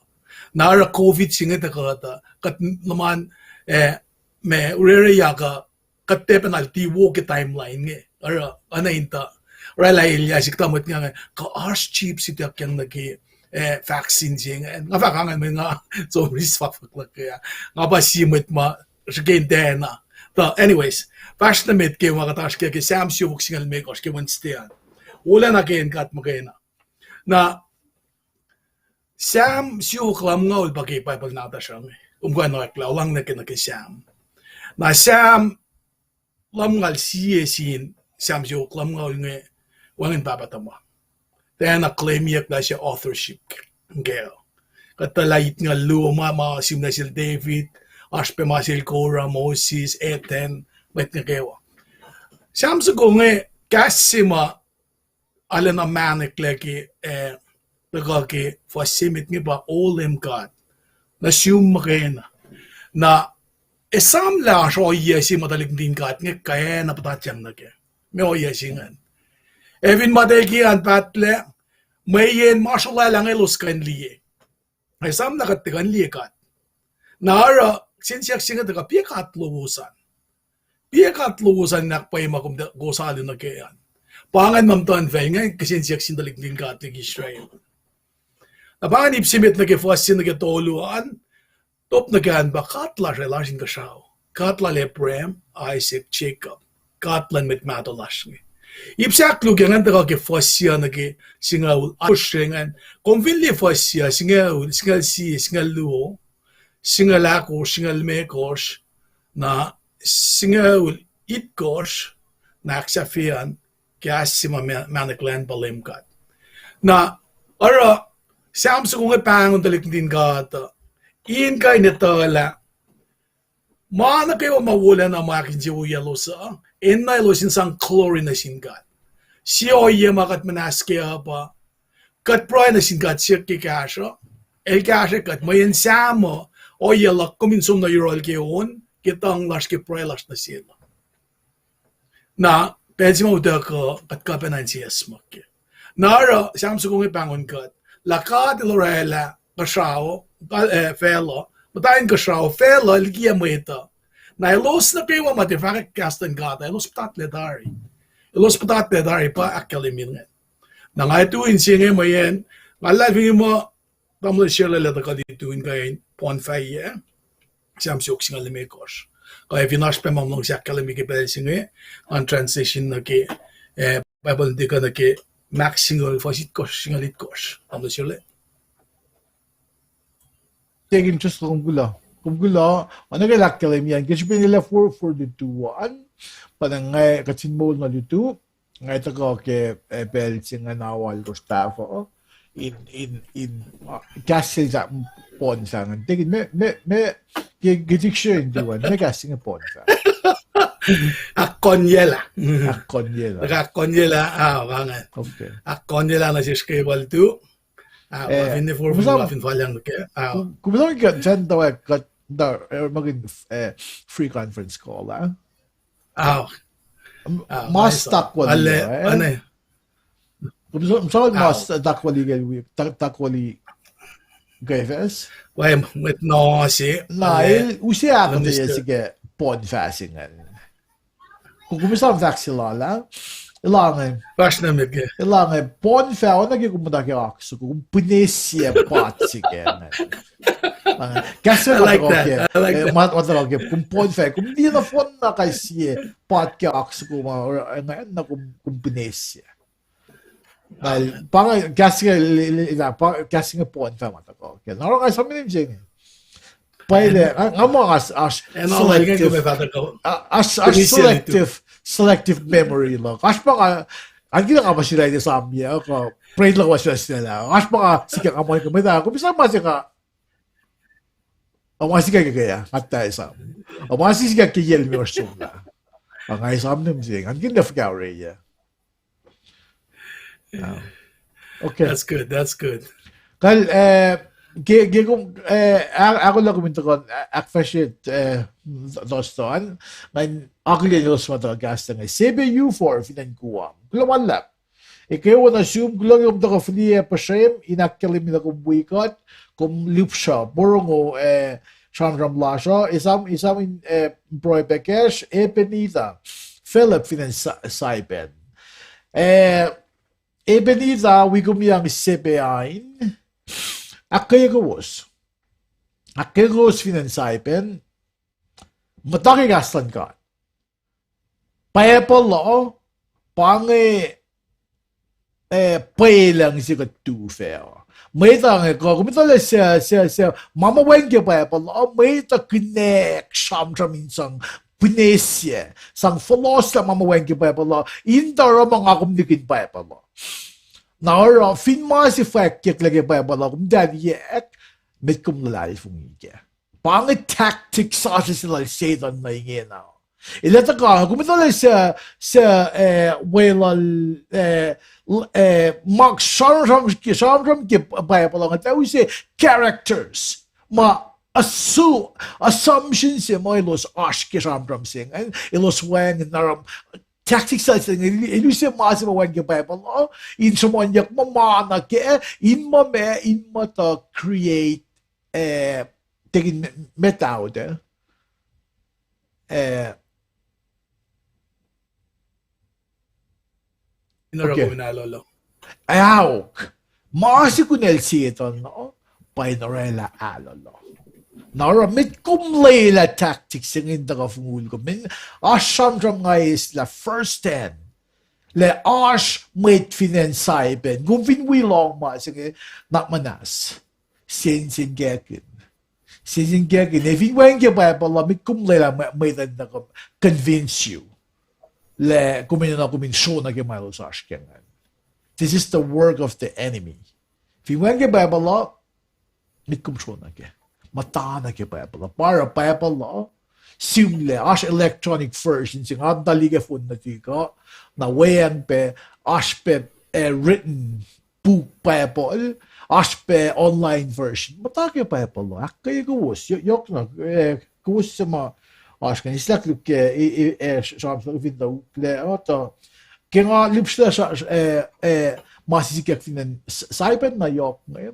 Na oruh COVID se inge tuhkuh tuh, kuht luhman, eh, ma orwacryac uh, kuht tiac pacna tiac wo ke timeline inge. Oruh, oacna in tuh, oraclah elyah sik tuh mwet nga, kuh oasr chip se ituckyang nuh ke, eh, vaccine se inge. Nga fahk angan mwe nga, som ris fakfak luhk ah. Nga pa sie mwet ma, srihke in tiacna. Tuh, anyways, fahsr nuh met ke ma kuht oasr ke, ke Sam siofok singucul limekohsr ke Wednesday an. Wolacna ke acn God muhkwena. Na, Sam siofok lumngaul pa ke Bible nahtuhsr uh inge. Kom kuh in oacklah, olwelah nuh ke, nuh ke Sam. Na Sam lumngaul sie sin, Sam siofok lumngaul inge, wacngihn pahpah tuhma. Tiacna claimyuck lah se authorship kac. Kuht tuh lah itngucul luo ma, ma sihmlac sel David, oasr pac ma sel Korah, Moses, Ethan, mwet nuh kwewa. Sam soko inge kahs se ma arulacna mahneklac ke, eh, tuhkuh ke fuhs se met inge pa O Leum God, nuh sum muhkwena. Na, esam lah oasr ohiyac se ma tuhlihk nuhtin God inge kwacna puhtatyang nuh kac. Meac ohiyac se ingacn? Ac fin ma tuhlihk an pahtlac, mweyen ma srolwaclah inge elos kuh in liye. Ac esam na kuht tiac kuh in liye God. Na oruh, kihsen siyuck se inge tuhkuh, piac God lowos an? Piac God lowos an in ahkpwacye ma kom tiac kowos alu nuh kac an? Pa ingacn ma muhtuhnfacl inge, kihsen siyuck sin tuhlihk nuhtin God liki Israel. Na pa ingacn ip se met nuh ke fuhs se nuh ke tolu an, top nuh ke an pa God lasr ac lasr inkuhsrao. God lal Abraham, Isaac, Jacob. God luhn mwet mahtuh lasr inge. Ip se ahklukyang an tuhkuh ke fuhs se nuh ke singucul, ahkosr ingacn. Kom fin liye fuhs se, singucul, singucul sie, singucul luo, singucul ahkosr, singucul limekohsr, na singucul itkohsr, na ahksahfyelah an, kahs se ma ma-, mahneklac an pa Leum God. Na, oruh, Sam soko inge pahngon tuhlihk nuhtin God uh, in kuh in etuh lah ma nuh kwewa ma wolacna ma ahkinsewowoyaclos uh, enenuh elos in sang glory nuh sin God. Sie ohiyac ma kuht muhnahs kac uh pa, kuht pruhe nuh sin God siyuck ke kahsruh, El kahsrwe kuht, mweyen Sam uh, ohiyac luhk kom in som nuh yohrohl ke on, ke tuhng lasr, ke pruhe lasr nuh Sel uh. Na, pacl se ma utuckuh, kuht kuh pacna in siyuck smuhk kac. Na oruh, Sam soko inge pahngon kuht, lah God El orwaclah inkuhsrao, eh, facluh, muhta inkuhsrao, facluh, likiyac mwet uh. Na elos nuh kwewa ma tiac fahkwack kahs luhn God uh, elos puhtatlac tari. Elos puhtatlac tari pa ahkkahlwemye ingacn. Na nga tu in se inge mweyen, nga luhlahlfongi muh, Tamuhlwel Sherla, lah tuhkuh lutu in kuh in poun fahyac, Sam siofok singucul limekohsr. Kuh fin oasr pac ma luhngse ahkkahlwemye ke pacl se inge, an transition nuh ke, eh, Bible in tuhkuh nuh ke Mark singucul fuhs itkohsr, singucul itkohsr. Tamuhlwel Sherla. Tekin just kom kuloh. Kom kuloh, oacna ke ahkkahlwemye an, ke srihpen el ac forfor lutu an, pa na nga kuht in moul nuh lutu, nga tuhkuh ke, eh, pacl se ingacn, awa alkosr tahfuh, in, in, in, ah, kahs se sahp poun fah ingacn. Tekin, meac, meac, meac, ke, ke dictionary in tuan, meac kahs se inge poun fah? Ahkkonyelah. Ahkkonyelah. Ahkkonyelah, ah, pa ingacn. Okay. Ahkkonyelah nuh sesr kwewa lutu. Ah, eh, fin ne forfor, kom fin falyang nuh ke, ah, kom, kom sang ke sacn tuh, eh, kuht, tuh, eh, ma kihn, eh, free conference call, ah? Ah, mas takwali, eh? Kom sang mas takwali ke, tak-, takwali ke fes? Wacngihn mwet na se, na el use ahkuhtweyac se ke poun fah se ingacn. Kom, kom sang fahk se lal ah? Elange. Fahsr na met ke. Elange, poun fah oacna ke kom muhta ke oak soko, kom pinesie pat se ke ingacn. Kahs se ma tuhkuh ke, ma tuhkuh ke, kom poun fah, kom liye nohfohn na kais sie pat ke oak soko ma, ingacn na kom, kom pinesie. Na, pa inge kahs se inge, pa, kahs se inge poun fah ma tuhkuh ke. Na oruh nga esam mihsenge. Pwacye, nga, nga muh oasr, oasr selective, oasr, oasr selective, selective memory luhk. Oasr pa nga, nga kena nga pa sila in esamyac, kuh brain luhk pa sila sila. Oasr pa nga sikyak nga muh ke mwet ah, kom esam ma se nga, ma sikyak ke ah, nga tiac esam. Ma sikyak ke yac limekohsr somlah, nga esam mihsenge, nga kihtin fuhkah orwaclah. Okay. That's good, that's good. Kal, eh, ke, ke kom, eh, a-, ahkolah kom in tuhkuh, a-, ahkfahsrye, eh, thoughts an, ngan akihlen elos ma tuhkuh kahs inge. Sepe U four fin acn Guam. Kuloh ma luhlahp. Ekuh wo nuh sum, kuloh ke kom tuhkuh fihliyac puhsrem in ahkkahlwemye lah kom wi kuht, kom lihpsruh porongo, eh, sramsram lasr uh, esam, esam in, eh, pruhe pac kacsr, Ebenezer Philip fin acn Sa-, Saipan. Eh, Ebenezer, wi kom yang sepe in, ahkkweye kowos. Ahkkweye kowos fin acn Saipan, muhta ke kahs luhn God. Bible uh, pa inge, eh, pwelucng se kuht tu fac uh. Mwet uh inge kuh, kom etuh lah suc, suc, suc, ma ma wacngihn ke Bible uh, mwet uh kinek sramsram in sang pinesie, sang fohlohslah ma ma wacngihn ke Bible uh, in tuh oruh ma nga kom nikihn Bible uh. Na oruh, fin ma se fwackyucklac ke Bible uh, kom tiac liyacack, met kom luhlahlfongi kac. Pa inge tactic sasuc se lal Setuhn nuh ingena. El ac tuhkuh, kom etuh lah suc, suc, eh, weluhl, eh, l-, eh, ma sramsram, sramsram ke Bible uh, nga tuh use characters. Ma assu-, assumption se ma elos oasr ke sramsram se ingacn, elos wacngihn na oruh tactics se inge, el use ma se ma wacngihn ke Bible uh, in sruhmuhnyuck ma ma nuh kac, in ma ma, in muhta create, eh, tekin met out, eh, eh, in oruh kom in ahlolo. Aok, ma se kunacl Setuhn uh, pa in orwaclah ahlolo. Na oruh met kom lwelah tactics se inge in tuhkuh fongul kom in, oasr sramsram nga eislah first hand. Lah oasr mwet fin acn Saipan, kom fin wi lohng ma se inge, na muhnahs. Sensenkackihn. Sensenkackihn. Ac fin wacngihn ke Bible uh, met kom lwelah mwe-, mwet an na kom convince you lah kom enenuh kom in sro nuh ke ma elos oasr ke ingacn. This is the work of the enemy. Fin wacngihn ke Bible uh, met kom sro nuh kac. Muhta nuh ke Bible uh. Pa oruh Bible uh, sihmlac, oasr electronic version se, nga muhta liye ke phone nuhtihk uh, na weacng pac, oasr pac, eh, written book Bible, oasr pac online version. Muhta ke Bible uh, ahkkweye kowos, yo-, yohk na, eh, kowos suc ma oasr ke, islah koluk ke, eh, eh, eh, sramsram fin tuh uklac uh, tuh ke nga lihpsrlah, eh, eh, ma sikyak fin acn Saipan na yohk inge,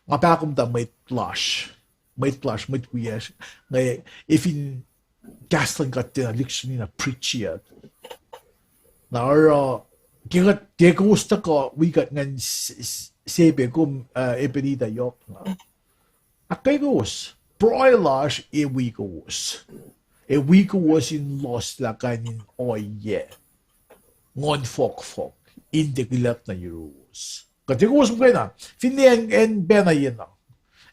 nga pahkomuhta mwet lasr, mwet lasr, mwet wiyacsr, inge, efin kahs luhn God tiacna lihksreni na preach-i. Na oruh, ke kuht, ke kowos tuhkuh wi kuht ingacn Sepe kom, uh, Epenita yohk na. Ahkkweye kowos, pruhe lasr ac wi kowos. Ac wi kowos in lohslah kain in ohiyac nguhn fohkfohk in tiac kihlacp nuh yuruwos. Kuht ac kowos muhkwena, finne acn, acn pacna yena.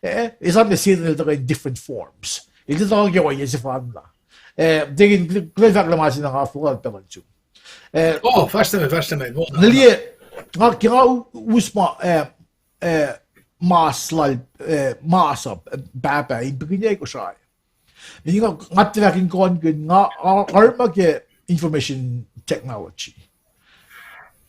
Eh, esam lah Setan el tuhkuh in different forms. El tuhkuh ke ohiyac sefanna. Eh, tekin, kuht fahk lah ma se na nga fohlohk pacl an sum. Eh, oh, fahsr nuh met, fahsr nuh met. Na liye, nga, ke nga u-, us ma, eh, eh, mas lal, eh, masap, eh, pahpah in pihkihnyac Kosrae. Nga, nga tiac fahk in kohnkihn, nga, nga oruh ma ke information technology.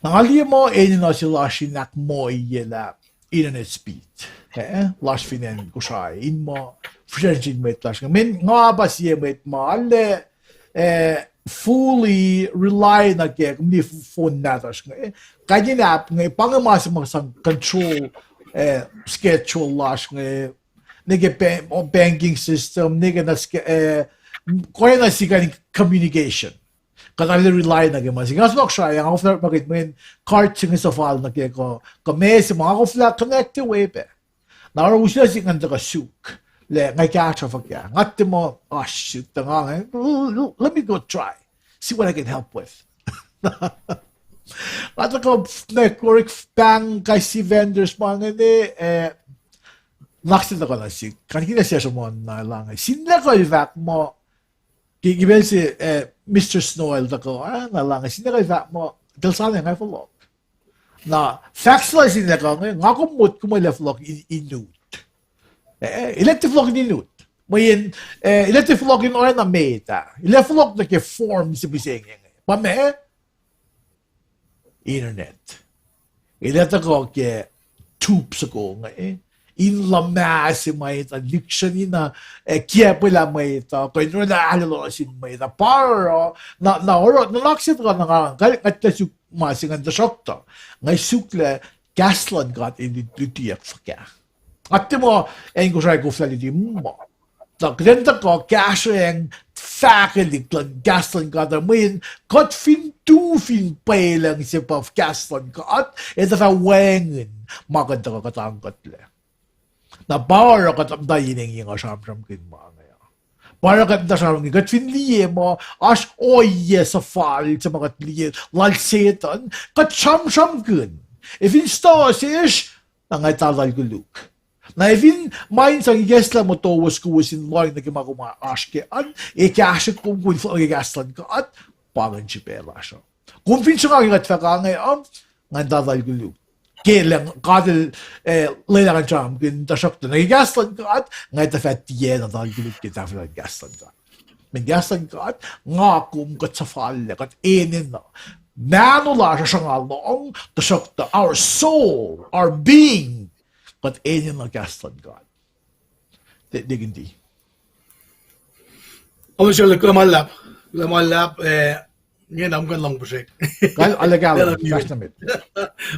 Na nga liye muh enenuh se lasr in ahkmoiyelah internet speed. Eh, lasr fin acn Kosrae, in muh fihsrwacsr sin mwet lasr inge. Mweyen nga pa sie mwet ma arlac, eh, fully rely nuh ke, kom liye phone nahtuhsr inge. Kain in app inge, pa inge ma se ma sang control, eh, schedule lasr inge, nuh ke ba-, banking system, nuh ke na ske-, eh, koena se kain in communication. Kuht arlac rely nuh ke ma se. Nga suk srah, nga koflah ma ke mweyen card se inge suhfal nuh ke kuh, kuh ma se ma nga koflah connect we pac. Na oruh uslah sik ngan tuhkuh suk. Lah nga kahsruh fuhkah. Nga tiac muh oasr suk tuh nga, eh, let me go try. See what I can help with. Nga tuhkuh na korik pahng kais sie vendors ma inge, eh, nakse tuhkuh nuh sik. Kain kihtin sesr muh na lang. Sinlaku el fahk muh, ke, ke pacl se, eh, Mister Snow el tuhkuh, eh, na lang. Sinlaku el fahk muh, tel sane nga fohlohk. Na, fahk se lal sinlaku inge, nga kom motko muh el ac fohlohk in-, inut. Eh, el ac tiac fohlohk in inut. Mweyen, eh, el ac tiac fohlohk in oacna met ah. El ac fohlohk nuh ke form se mihsenge inge. Pa ma, internet. El ac tuhkuh ke tube soko inge, eh, in luhmahse mwet uh, lihksreni na, eh, kiacpwelah mwet uh, kuh in orwaclah alu sin mwet uh, pa oruh, na, na oruh, nuhnak se tuhkuh na nga, nga, nga tiac suk ma se ingacn, tuhsruhktuh nga suk lah kahs luhn God el lutiyuck fuhkah. Nga tiac muh acn Kosrae koflah luti muh. Tuh kuht in tuhkuh kahsrweacng fahkwelihk luhn kahs luhn God uh, mweyen kuht fin tu fin pwelucng se pa kahs luhn God, ac tuh fah wacngihn ma kuht tuhkuh kuhtangkuhtlac. Na pa oruh kuht muhta yen engyeng uh sramsramkihn ma inge uh. Pa oruh kuht muhta sramsramkihn, kuht fin liye muh oasr ohiyac suhfal se ma kuht liye lal Setuhn, kuht sramsramkihn. Ac fin stosesr, na nga etuh lal koluk. Na ac fin ma in sang ikacslah motowos kowos in lohng nuh ke ma kom oasr kac an, ac kahsrwe kom, kom in fohlohk ke kahs luhn God, pa ingacn srihpac lasr uh. Kom fin sruhnga ke kuht fahk inge uh, ngan etuh lal koluk. Ke lah God el, eh, lwelah ngan sramsramkihn, tuhsruhktuh nuh ke kahs luhn God, nga etuh fah tiacna lal koluk ke tahfwelah kahs luhn God. Mweyen kahs luhn God, nga kom kuht suhfallac, kuht enenuh. Mahno lasr uh sruhnga lohng, tuhsruhktuh our soul, our being, kuht enenuh kahs luhn God. Te-, tekin ti. Alo, sel kuloh ma luhlahp, kuloh ma luhlahp, eh, nge na kom kuh in lohng pihsrek. Kal, ale kahlwem, fahsr nuh met.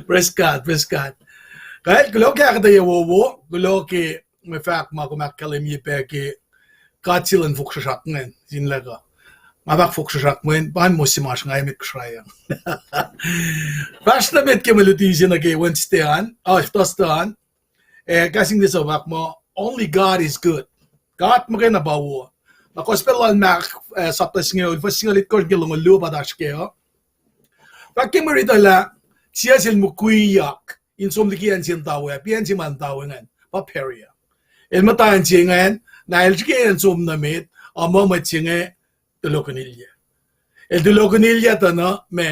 Praise God, praise God. Kal, kuloh ke ahkuhtweyac wowo, kuloh ke mwe fahk ma kom ahkkahlwemye pac ke God El in fohk srusrak ingacn, sin luhk uh. Nga fahk fohk srusrak ingacn, pa inge mwe sesr ma inge met Kosrae uh. Fahsr nuh met ke mwe luti se nuh ke Wednesday an, oh, Thursday an, eh, kahs English uh fahk muh, only God is good. God muhkwena pa wo. Na gospel lal Mark, eh, sapta singucul, fuhs singucul itkohsr ke longoul luo pa oasr kac uh. Fahk ke mwe rit uh lah, Jisus el mukwiyak in som liki acn se in tawe, pa acn se ma in tawe ingacn, pa Perea. El muhta acn se ingacn, na el srihke in som nuh met, uh, muh mwet se inge tulohkihn ilyac. El tulohkihn ilyac tuh na, ma,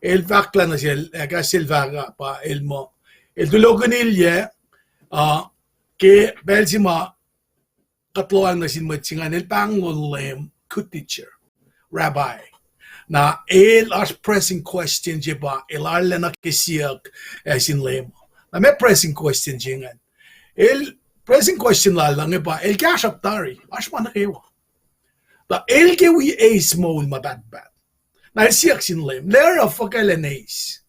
el fahk lah nuh sel, eh, kahs sel fahk uh pa el muh, el tulohkihn ilyac, uh, ke pacl se ma kuht lohacng nuh sin mwet se ingacn, el pahngon Leum, good teacher, rabbi. Na el oasr pressing question se pa el arulacna ke siyuck, eh, sin Leum. Na ma pressing question se ingacn, el, pressing question lal inge pa el kahsruhp tari, oasr ma nuh kwewa. Tuh el ke wi eis moul ma pahtpaht. Na el siyuck sin Leum, lah oruh fuhkah elan eis?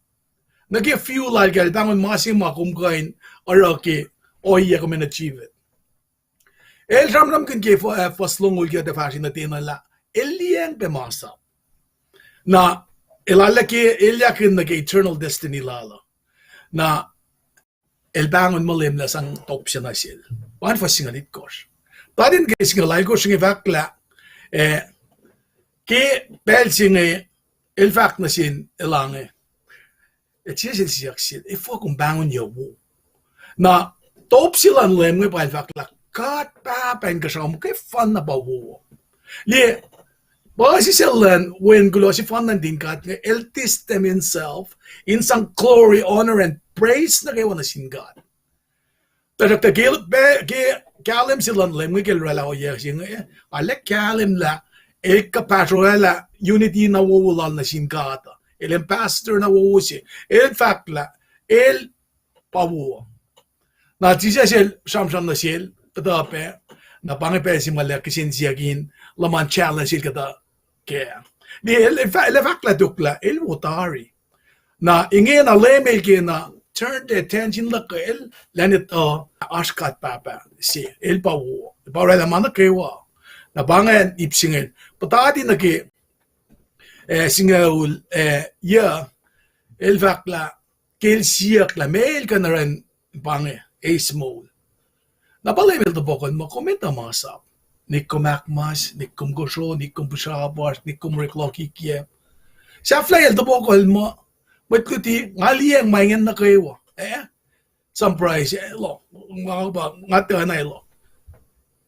Nuh ke view lal, ke el pahngon ma se ma kom kuh in oruh ke ohiyac kom in achieve it. El sramsramkihn ke fuhs longoul ke tuh fahsr nuh tena lah el liyacacng pac masap. Na el arlac ke, el liyacacng nuh ke eternal destiny lal uh. Na el pahngon muh Leum El sang top se nuh sel. Pa inge fuhs singucul itkohsr. Puhtatlac ke singucul alkohsr inge fahk lah, eh, ke pacl se inge, el fahk nuh sin elan inge, ac Jisus el siyuck sel, efuh kom pahngonyuc wo? Na top se luhn Leum inge pa el fahk lah God Pahpah Inkuhsrao muhkwena pa wo. Liye, puhsisacl luhn wen kuloh sefanna nuhtin God inge, el distance himself in sang glory, honor, and praise nuh kwewa nuh sin God. Tuhsruhktuh ke, ke kahlwem se luhn Leum inge ke el oraclah ohiyac se inge, arlac kahlwem lah el kuhpahsr oraclah unity na wowo lal nuh sin God uh. El ambassador na wowo se. El fahk lah el pa wo. Na Jisus el sramsram nuh sel, kuhtuh pac, na pa inge pacl se ma el ac kihsen siyuck in luhman challenge sel kuhtuh kac. Liye, el, el fah-, el fahk lah tok lah el wo tari. Na ingena Leum el kena turn the attention luhk el, lah etuh oasr God Pahpah se, el pa wo, pa oraclah ma nuh kwewa. Na pa ingacn ip se inge, puhtati nuh ke, eh, singucul, eh, yuc, el fahk lah, ke el siyuck lah meac el kuh in oruh in pa inge eis moul. Na pa Leum el tohpohkohl muh kom etuh masap. Nik kom ahkmas, nik kom kosro, nik kom pihsrapasr, nik kom orek lokikiacp. Sahflah el tohpohkohl muh, mwet luti, nga liyacacng ma ingacn nuh kwewa. Eh? Surprise, eh, lo, nga, nga tiacna lo.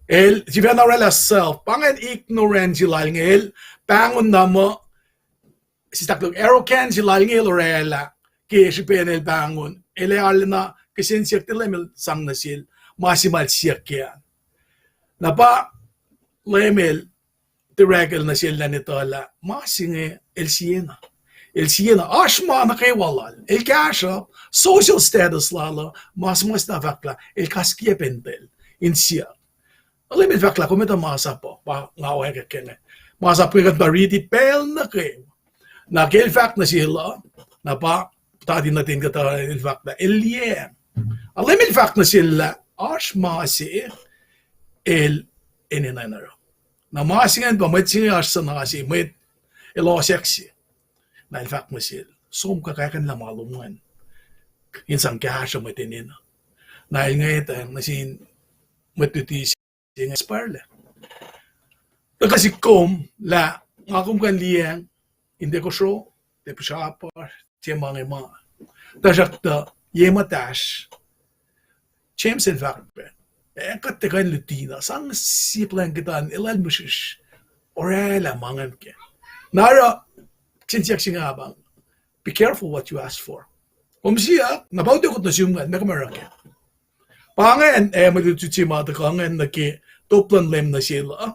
El sifacna oraclah self. Pa ingacn ignorance lal inge, el pahngon na muh, sislah arrogance lal inge el oraclah, ke srihpen el pahngon, el ac arulacna kihsen siyuck tuh Leum el sang nuh sel ma se ma el siyuck kac. Na pa Leum el tiac orekma nuh sel lah etuh lah ma se inge el siena. El siena, oasr ma nuh kwewa lal. El kahsruhp, social status lal uh, ma suhmuhslah fahk lah el kas kiacp in pacl in siyuck. Na Leum el fahk lah kom etuh masap uh, pa nga oacyacpac inge. Masap inge kuht pa riti pacl nuh kwewa. Na ke el fahk nuh sel uh, na pa puhtati nuhtin kuhtuh el fahk lah el liyacacng. Na Leum el fahk nuh sel lah oasr ma se el enenuh in oruh. Na ma se ingacn pa mwet se inge oasr suhna se, mwet elosack se. Na el fahk nuh sel, som kuh kakuhnlah ma lom ingacn in sang kahsruh mwet enenuh. Na el ngwetacng nuh sin mwet luti se inge, expire-lac. Tuhkuh sihk kom lah nga kom kuh in liyacacng in tiac kosro, tiac pihsrapasr, tiac ma inge ma. Tuhsruhktuh ye muhtahsr, James el fahk pac, ac kuht tiac kuh in luti na, sang sie plwacn kuhtuh in elah mihsrihsr oraclah ma ingacn kac. Na oruh, kihsen siyuck se inge pa, be careful what you ask for. Kom siyuck, na pa utuckot nuh sum ingacn, meac kom oruh kac. Pa ingacn, eh, mwe lutlut se ma tuhkuh ingacn nuh ke top luhn Leum nuh sel uh.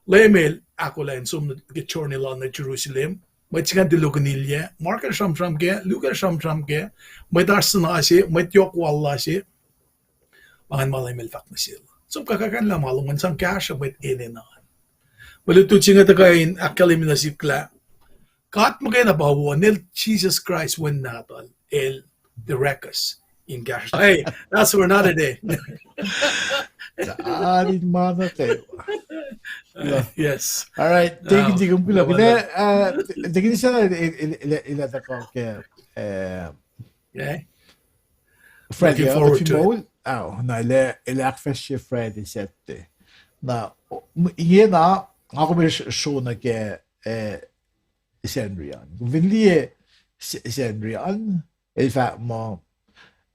Leum el ahkolah in som nuh ke journey lal nuh Jerusalem. Mwet se ingacn tulokihnilyac. Mark el sramsram kac, Luke el sramsram kac. Mwet oasr suhna se, mwet yohk wal la se. Pa ingacn ma Leum el fahk nuh sel, som kuh kakuhnlah ma lom ingacn in sang kahsruh mwet enenuh. Mwe lutlut se inge tuhkuh in ahkkahlwemye nuh sihk lah God muhkwena pa wo, el Jesus Christ wen nahtuhl, el directs in kahsruh. Hey, that's for another day. Tarin ma nuh kwewa. Yes. All right. Thank you, Deacon Pilo. Kuht, uh, Deacon Isacna el, el, el, el, el tuhkuh ke, uh, Friday, looking forward to it. Oh, na el, el ahkfahsrye Friday, Saturday. Na, ingena, nga kom sro nuh ke, uh, Sacnri an. Kom fin liye Sacnri an, el fahk muh,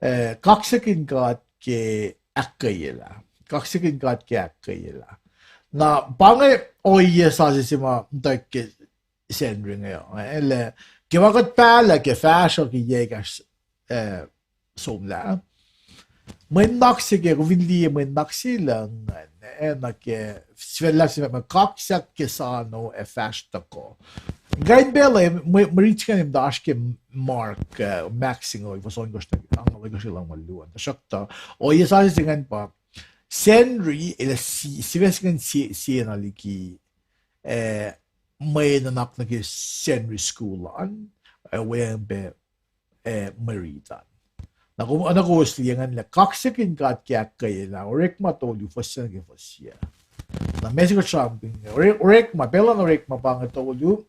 uh, kaksakihn God ke ahkkweyelah. Kaksakihn God ke ahkkweyelah. Na pa inge ohiyac sasuc se ma muhtwacwacack ke Sacnri inge, eh, lah ke ma kuht pahlah ke fahsruh ke yac ekahsr, eh, somlah, mwe nuhnak se ke, kom fin liye mwe nuhnak se luhn, eh, nuh ke, sifacna se ma kaksak ke sano ac fahsr tohkoh. Kain pacl uh, mwe, mwe rit se ingacn muhta oasr ke Mark, eh, Mark singucul, fuhs ohnkohsr, angngaul ohnkohsr luhn luo an. Tuhsruhktuh ohiyac sasuc se ingacn pa, Sacnri el si-, sifac se ingacn sie-, siena liki, eh, mwe nuhnak nuh ke Sacnri school an, eh, weacng pac, eh, mwe rit an. Na kom, na kowos liye ingacn lah kaksakihn God ke ahkkweyelah, Orekma tolu, fuhs se nuh ke fuhs yac. Na ma se kuht sramsramkihn inge, Ore-, Orekma, pacl luhn Orekma pa inge tolu,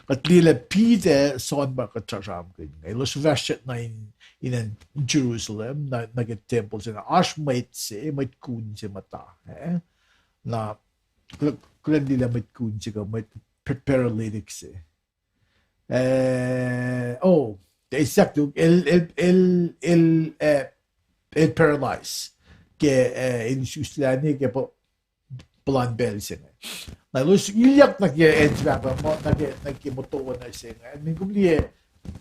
kuht liye lah Peter, John pa kuht sramsramkihn inge. Elos fahsr nuh in in acn Jerusalem, nuh, nuh ke tempuhl se inge, oasr mwet se, mwet kun se muhta, eh? Na, kuh-, kuhlwacnlilah mwet kun se kuh mwet p-, paralytic se. Eh, oh, exactly. El, el, el, el, eh, el paralyze. Ke, eh, el isuslac ne ke pu-, puhlan pacl se inge. Na elos ilyak nuh ke acn se pahpah, ma, nuh ke, nuh ke motowono se inge. Min kom liye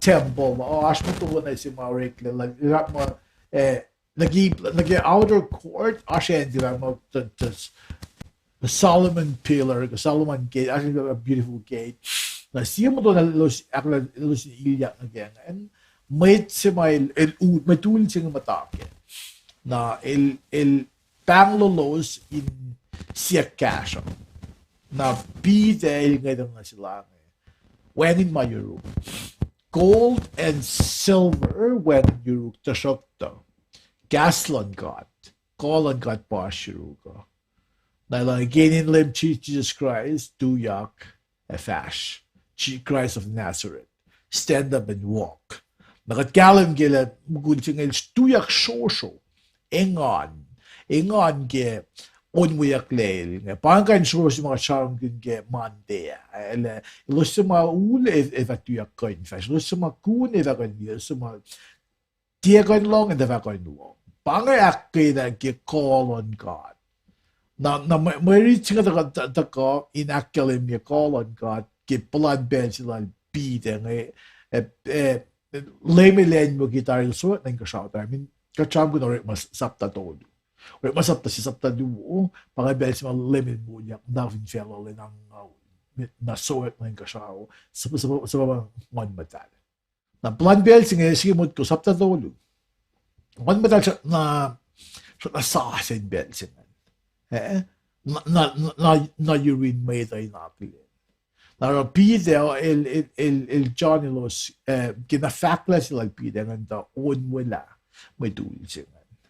tempuhl, oh, oasr motowono se ma oreklac, la, la, ma, eh, nuh ke, nuh ke outer court, oasr acn se ma, ma, the, the, the Solomon pillar, the Solomon gate, oasr a beautiful gate. Na sie motowono elos, ahkolah elos ilyak nuh ke ingacn. Mwet se ma el, el u-, mwet ul se inge muhta kac. Na el, el pahnglolos in siyuck kahsruh. Na Peter el ngwetacng nuh sel inge, wacngihn ma yuruk. Gold and silver wacngihn yuruk, tuhsruhktuh kahs luhn God, kuh luhn God pa oasr yuruk uh. Na el, ke inen Leum Je-, Jesus Christ, tuyak ac fahsr. Je-, Christ of Nazareth, stand up and walk. Na kuht kahlwem ke lah mukul se inge el tuyak srosro, engan, engan ke onweyucklac el inge. Pa inge kain srosro se ma kuht sramsramkihn ke Monday ah. El, elos suc ma ul ac, ac fah tuyak kuh in fahsr. Elos suc ma kun ac fah kuh in, elos suc ma tiac kuh in lohng, ac fah kuh in lohng. Pa inge ahkkweye ke kuh luhn God. Na, na mwe, mwe rit se inge tuhkuh, tuhkuh in ahkkahlwemye kuh luhn God ke puhlan pacl se lal Peter inge, eh, eh, Leum El anwuki tari, El sohwack nuh inkuhsrao tari. Min kuht sramsramkihn Orekma sapta tolu. Orekma sapta se, sapta luo, pa inge pacl se ma Leum El moulyak, muhta fin facluh lwen angngaul, na sohwack nuh inkuhsrao, suhpwacpa, suhpwacpa Nguhn Muhtahl. Na puhlan pacl se inge, srihke motko sapta tolu. Nguhn Muhtahl srackna, srackna sasuc in pacl se ingacn. Eh? Na, na, na, na yurin mwet uh in akihlen. Na oruh Peter el, el, el, el John elos, eh, ke na fahklah se lal Peter ingacn tuh onwelah mwet ul se ingacn.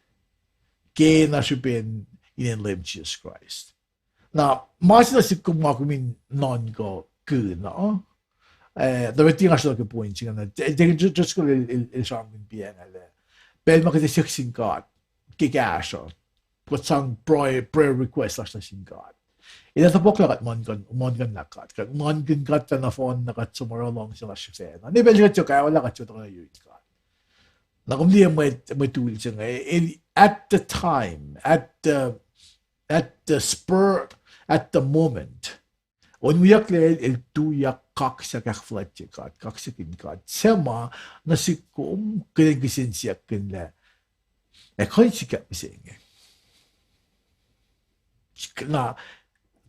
Ke na srihpen inen Leum Jisus Kraist. Na, ma se na sihk kom nga kom in nuhnkuh kihn uh, eh, tuh met tiac nga sruhlah ke point se ingacn, eh, tiac, tiac, just, just kol el, el, el sramsramkihn piacng ah lah pacl ma kuht ac siyuck sin God ke kahsruh, kuht sang prayer, prayer request lasr nuh sin God. Elah topuk lah kuht nuhnkuh, nuhnkuh lah God, kuht nuhnkuh God lah nohfohn na kuht som oruh luhngse lasr sifacna. Ne pacl se kuht suk aolah kuht suk tuhkuh yurin God. Na kom liye mwet, mwet ul se inge, el, at the time, at the, at the spur, at the moment, onweyucklac el, el tuyak kaksak ahkfuhlwactye God, kaksakihn God. Suc ma nuh sihk kom, kuh in kihsen siyuck kihn lah, ac kuh in sikyak mihsenge. Na,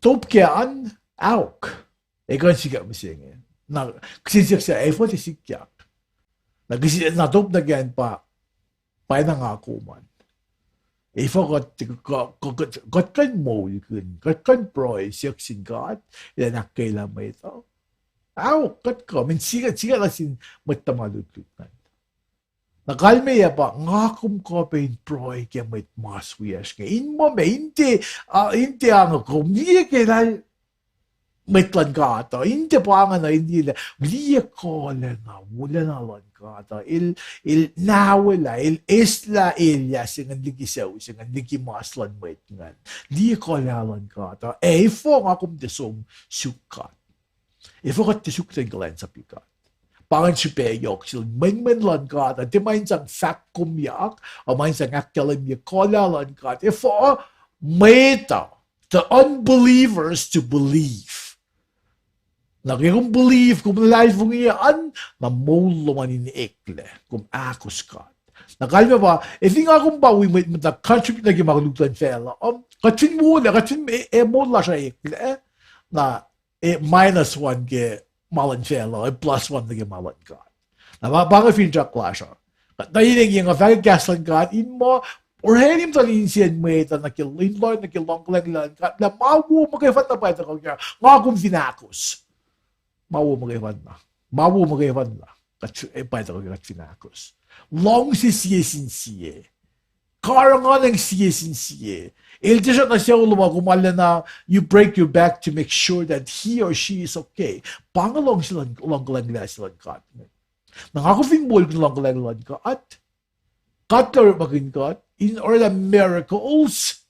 top ke an, aok, ac kuh in sikyak mihsenge. Na, kihsen siyuck se, efuh tiac sikyak. Na, kihsen, na top nuh ke an pa, pa na nga kom an. Efuh kuht, kuh, kuh, kuht, kuht kuh in moulkihn, kuht kuh in pruhe siyuck sin God, elan ahkkweyelah mwet uh. Aok, kuht kuh, min sikyak, sikyak lah sin mwet tuhma lutlut ingacn. Na kalmeyac pa nga kom kuh pac in pruhe ke mwet mas wiyacsr inge. In muh ma, in tiac, uh, in tiac ange kom liye ke lal mwet luhn God uh, in tiac pa inge na in liye lah, liye kuhlacna, wolacna luhn God uh, el, el nawelah, el eslah elyah se ingacn liki sucu se ingacn, liki mas luhn mwet ingacn. Liye kuhlacna luhn God uh, ac efuh nga kom tiac som suk God. Efuh kuht tiac suk kuht in kuhlwacnsapuh God. Pa ingacn srihpac yohk sel mwenmwen luhn God uh, tiac ma in sang fahk komyak, uh, ma in sang ahkkahlwemye kuhlacna luhn God. Efuh mwet uh, the unbelievers to believe. Na ke kom believe, kom luhlahlfongi an, na moul lom an in eklac, kom ahkos God. Na kalmac pa, ac fin nga kom pa wi mwet muhta contribute nuh ke ma koluk luhn facluh, um, kuht fin moul, kuht fin, e, e moul lasr uh eklac, na, e minus one ke ma luhn facluh, e plus one nuh ke ma luhn God. Na pa, pa inge finsrak lasr uh. Kuht na inge nga fahk kahs luhn God, in muh, orani muhta insiyacn mwet uh nuh ke, in lohng nuh ke luhngkuhlwacng luhn God, lah ma wo muhkwena pa tuhkuh ke, nga kom fin ahkos. Ma wo muhkwena. Ma wo muhkwena. Kuht, e, pa tuhkuh ke kuht fin ahkos. Luhngse sie sin sie. Karihngihn sie sin sie. El tiac srackna sucu lom an kom arulacna, you break your back to make sure that he or she is okay. Pa inge luhngse luhn, luhngkuhlwacng se luhn God. Na nga kom fin moulkihn luhngkuhlwacng luhn God, Kuht orekmakihn God in orwaclah miracles,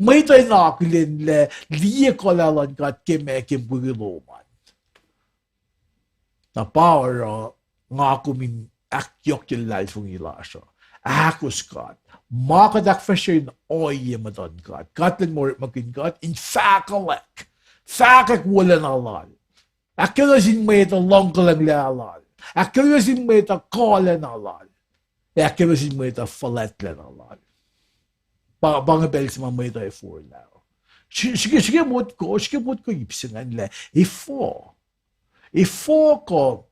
mwet uh in akihlen lah liye kuhlwacng luhn God ke ma ke mukwikwi lom an. Na pa oruh nga kom in ahkyohkye luhlahlfongi lasr uh, ahkos God, ma kuht ahkfahsrye in ohiyac muhtuhn God, God El orekmakihn God in fahkwack, fahkwack wolacna Lal. Ahkkahlwemye sin mwet uh luhngkuhlwacng lal, ahkkahlwemye sin mwet uh kuhlwacna Lal, ac ahkkahlwemye sin mwet uh fuhlwactlacna Lal. Pa, pa inge pacl se ma mwet uh forlah. Srihke, srihke motko, srihke motko ip se ingacn lah efuh, efuh kuh,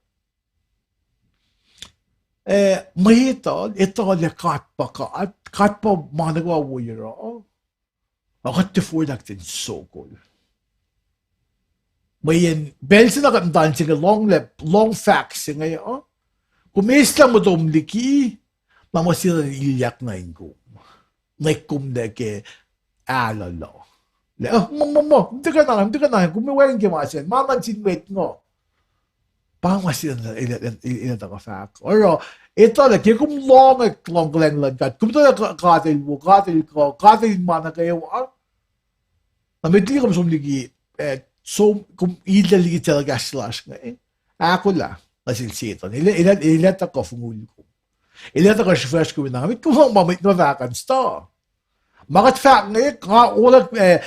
eh, mwet uh etuh lah God pa God, God pa ma nuh kwewa wo yohrohl, ac kuht tiac forlah kuht in sokol. Mweyen pacl se na kuht muhta se inge, lohng lah, lohng fahk se inge uh, kom eslah motom liki, na ma se na ilyak nuh in kom, nwe kom lah ke alu luh. Lah, uh, muh, muh, muh, mtuhkana, mtuhkana, kom wacngihn ke ma se, ma nuh sin mwet ngo. Pa ma se el, el, el, el tuhkuh fahk. Oruh, etuh lah ke kom lohng, lohngkuhlwacng luhn God, kom etuh lah God El wo, God El kuh, God El ma nuh kwewa. Na met liki kom som liki, eh, som, kom ilyak liki telecast lasr inge, ahkolah nuh sel Setuhn. El, el, el tuhkuh fongul kom. El tuhkuh srihfesr kom in, na met kom lohng ma mwet nuh fahk an stu. Ma kuht fahk inge, nga oruh, eh,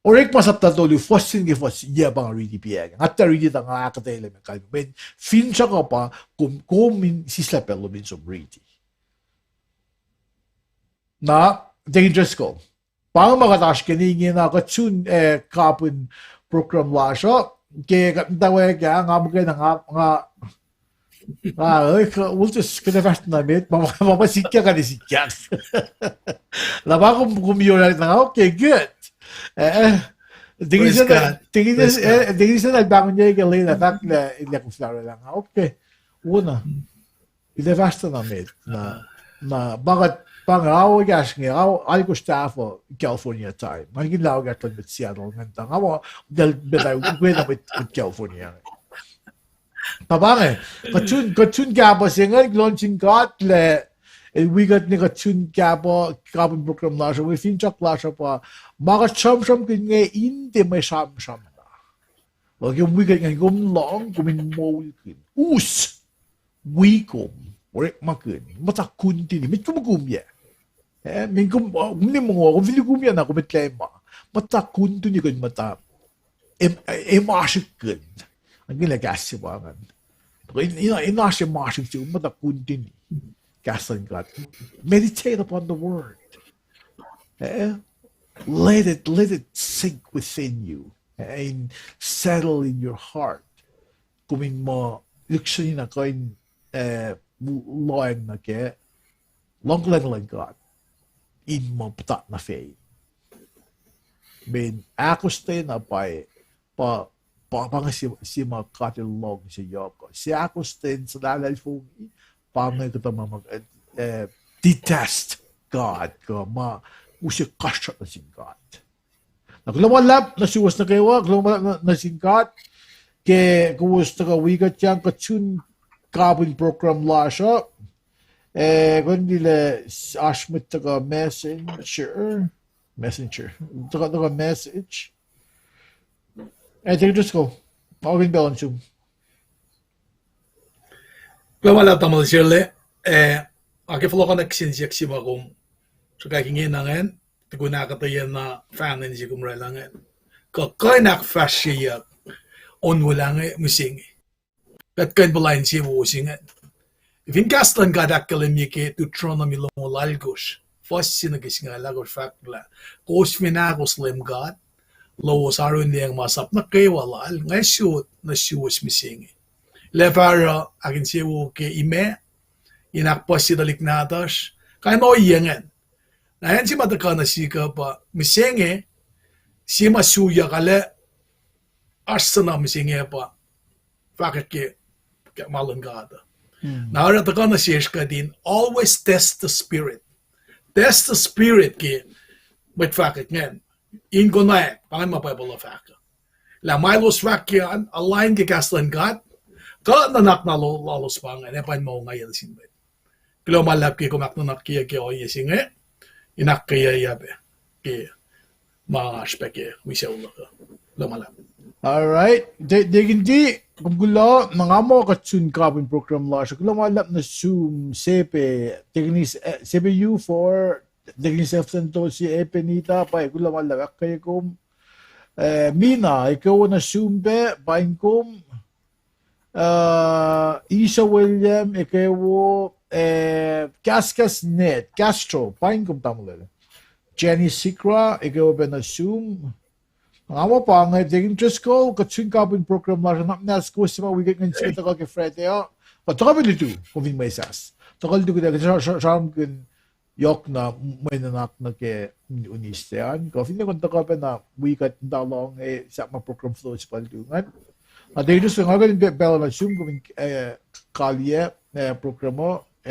Orekma sapta tolu, fuhs se nuh ke fuhs, yac pa nga riti piac. Nga tuh riti tuh nga ahkuhtweyac lah ma kalmac. Mweyen finsrak uh pa, kom, kom in sislah pacl lom in som riti. Na, Deacon Driscoll, pa inge ma kuht oasr ke inge, na kuht sun, eh, kapihn program lasr uh, ke kuht muhtwacwacack ah, nga muhkwena nga, nga, nga, eh, we'll just, kuht ac fahsr na met, ma, ma, ma sikyak, kuht ac sikyak. Na pa kom, kom yohrohl na, okay, good. Eh, eh, Deacon Sena el pahngon ke lwen ah, fahk lah, lah kom fahsr na, okay. Wona. Kuht ac fahsr na met, na, na, pa kuht, pa inge, ao ekahsr inge, ao, alkosr tahfuh California time. Nga nikihn lah ao ekahsr luhn mwet Seattle ingacn tuh, nga ma, del, beta, ukwe na mwet, mwet California. Na pa inge, kuht sun, kuht sun kahpah se ingacn, kuloh nuh sin God lah, el wi kuht ne kuht sun kahpah, kapihn program lasr uh, mwe finsrak lasr uh pa, ma kuht sramsramkihn inge in tiac mwe sramsram na. Ke wi kuht ingacn, kom lohng, kom in moulkihn. Us, wi kom, orekmakihn, muhta continue, met kom kumyac. Eh, min kom, uh, kom ne mongo, kom fin liye kumyac na, kom etuh lah ma. Muhta continue kom muhta, em, em oasr kihn. Angela kahs se pa ingacn. In, in, in oasr em oasr se, muhta continue. Kahs luhn God. Meditate upon the word. Eh? Let it, let it sink within you. Eh, in settle in your heart. Kom in muh, lihksreni na kuh in, eh, lohacng nuh ke, lohngkuhlwacng luhn God. In muh puhtat nuh fac. Mweyen ahkostwen na pa, pa, pa, pa inge se, se ma God El lohng se yohk uh. Se ahkostwen suhlahlahlfongi, pa inge kuhtuh ma, ma, eh, detest God, kuh ma use kasruh nuh sin God. Na kuloh ma luhlahp nuh suwos nuh kwewa, kuloh ma luhlahp nuh, nuh sin God, ke kowos tuhkuh wi kuht yang kuht sun kapihn program lasr uh. Eh, kuh in liye lah oasr mwet tuhkuh messenger, messenger, tuhkuh, tuhkuh message. Eh, Deacon Driscoll, ma kom in pacl on sum. Kuloh ma luhlahp tamuhlwel Sirle, eh, nga ke fohlohkohnak kihsen siyuck se ma kom sruhkwack ingena ingacn, tukun ahkuhtweyac na fahna se kom oraclah ingacn. Kuh kuh in ahkfahsryeyuck onwelah inge mihsenge. Kuht kuh in puhla insewowo se ingacn. Fin kahs luhn God ahkkahlwemye ke Deuteronomy longoul alkosr, fuhs se nuh ke singucul alkosr fahk lah, kowos fin ahkos Leum God lowos, arulacna masap nuh kwewa Lal, nga sot nuh suwos mihsenge. Lah fah oruh ahkinsewowo ke imac, in ahkpuhsye tuhlihk nahtuhsr, kain ohiyac ingacn. Na acn se ma tuhkuh nuh sihk uh pa mihsenge, se ma suyak ah lah oasr suhna mihsenge pa fahkwack ke, ke ma luhn God uh. Na oruh tuhkuh nuh sesr kuht in always test the spirit. Test the spirit ke mwet fahkwack ingacn. In konwacack, pa ingacn ma Bible uh fahk uh. Lah ma elos fahk ke an align ke kahs luhn God, kuh nuhnak na lo-, lalos pa ingacn, ac pa in ma ongaiyac nuh sin mwet. Kuloh ma luhlahp ke kom ahknuhnakye ke ohiyac se inge, in ahkkweyeyuc pac ke ma oasr pac ke wi sucu luhk uh. Kuloh ma luhlahp. All right. Deacon D, kom kuloh, na nga muh kuht sun kapin program lasr. Kuloh ma luhlahp nuh sum sepe, Deaconess, eh, sepe U four, Deaconess Efton Tosi, Epenita, pa kuloh ma luhlahp ahkkweye kom. Eh, Mina, ekuh wo nuh sum pac, paing kom. Uh, Isa William, ekuh wo, eh, Kahskahs Ned Castro, paing kom tamuhlwel. Jenny Sikra, ekuh wo pac nuh sum. Nga muh pa inge, Deacon Driscoll, kuht sun kapin program lasr, na muhnahs kowos suc ma wi kuht ingacn sie tuhkuh ke Friday uh, kuht tuhkuh pac lutu, kom fin mwesahs. Tuhkuh lutu kuht ac sra-, sra-, sramsramkihn yohk na mwe nuhnak nuh ke Wednesday an. Kuh finne kom tuhkuh pac na wi kuht in tuh lohng, eh, sahp ma program flow se pa lutu ingacn. Na Deacon Driscoll, nga kuh in pa-, pacl nuh sum kom in, eh, kaliyac, eh, program uh.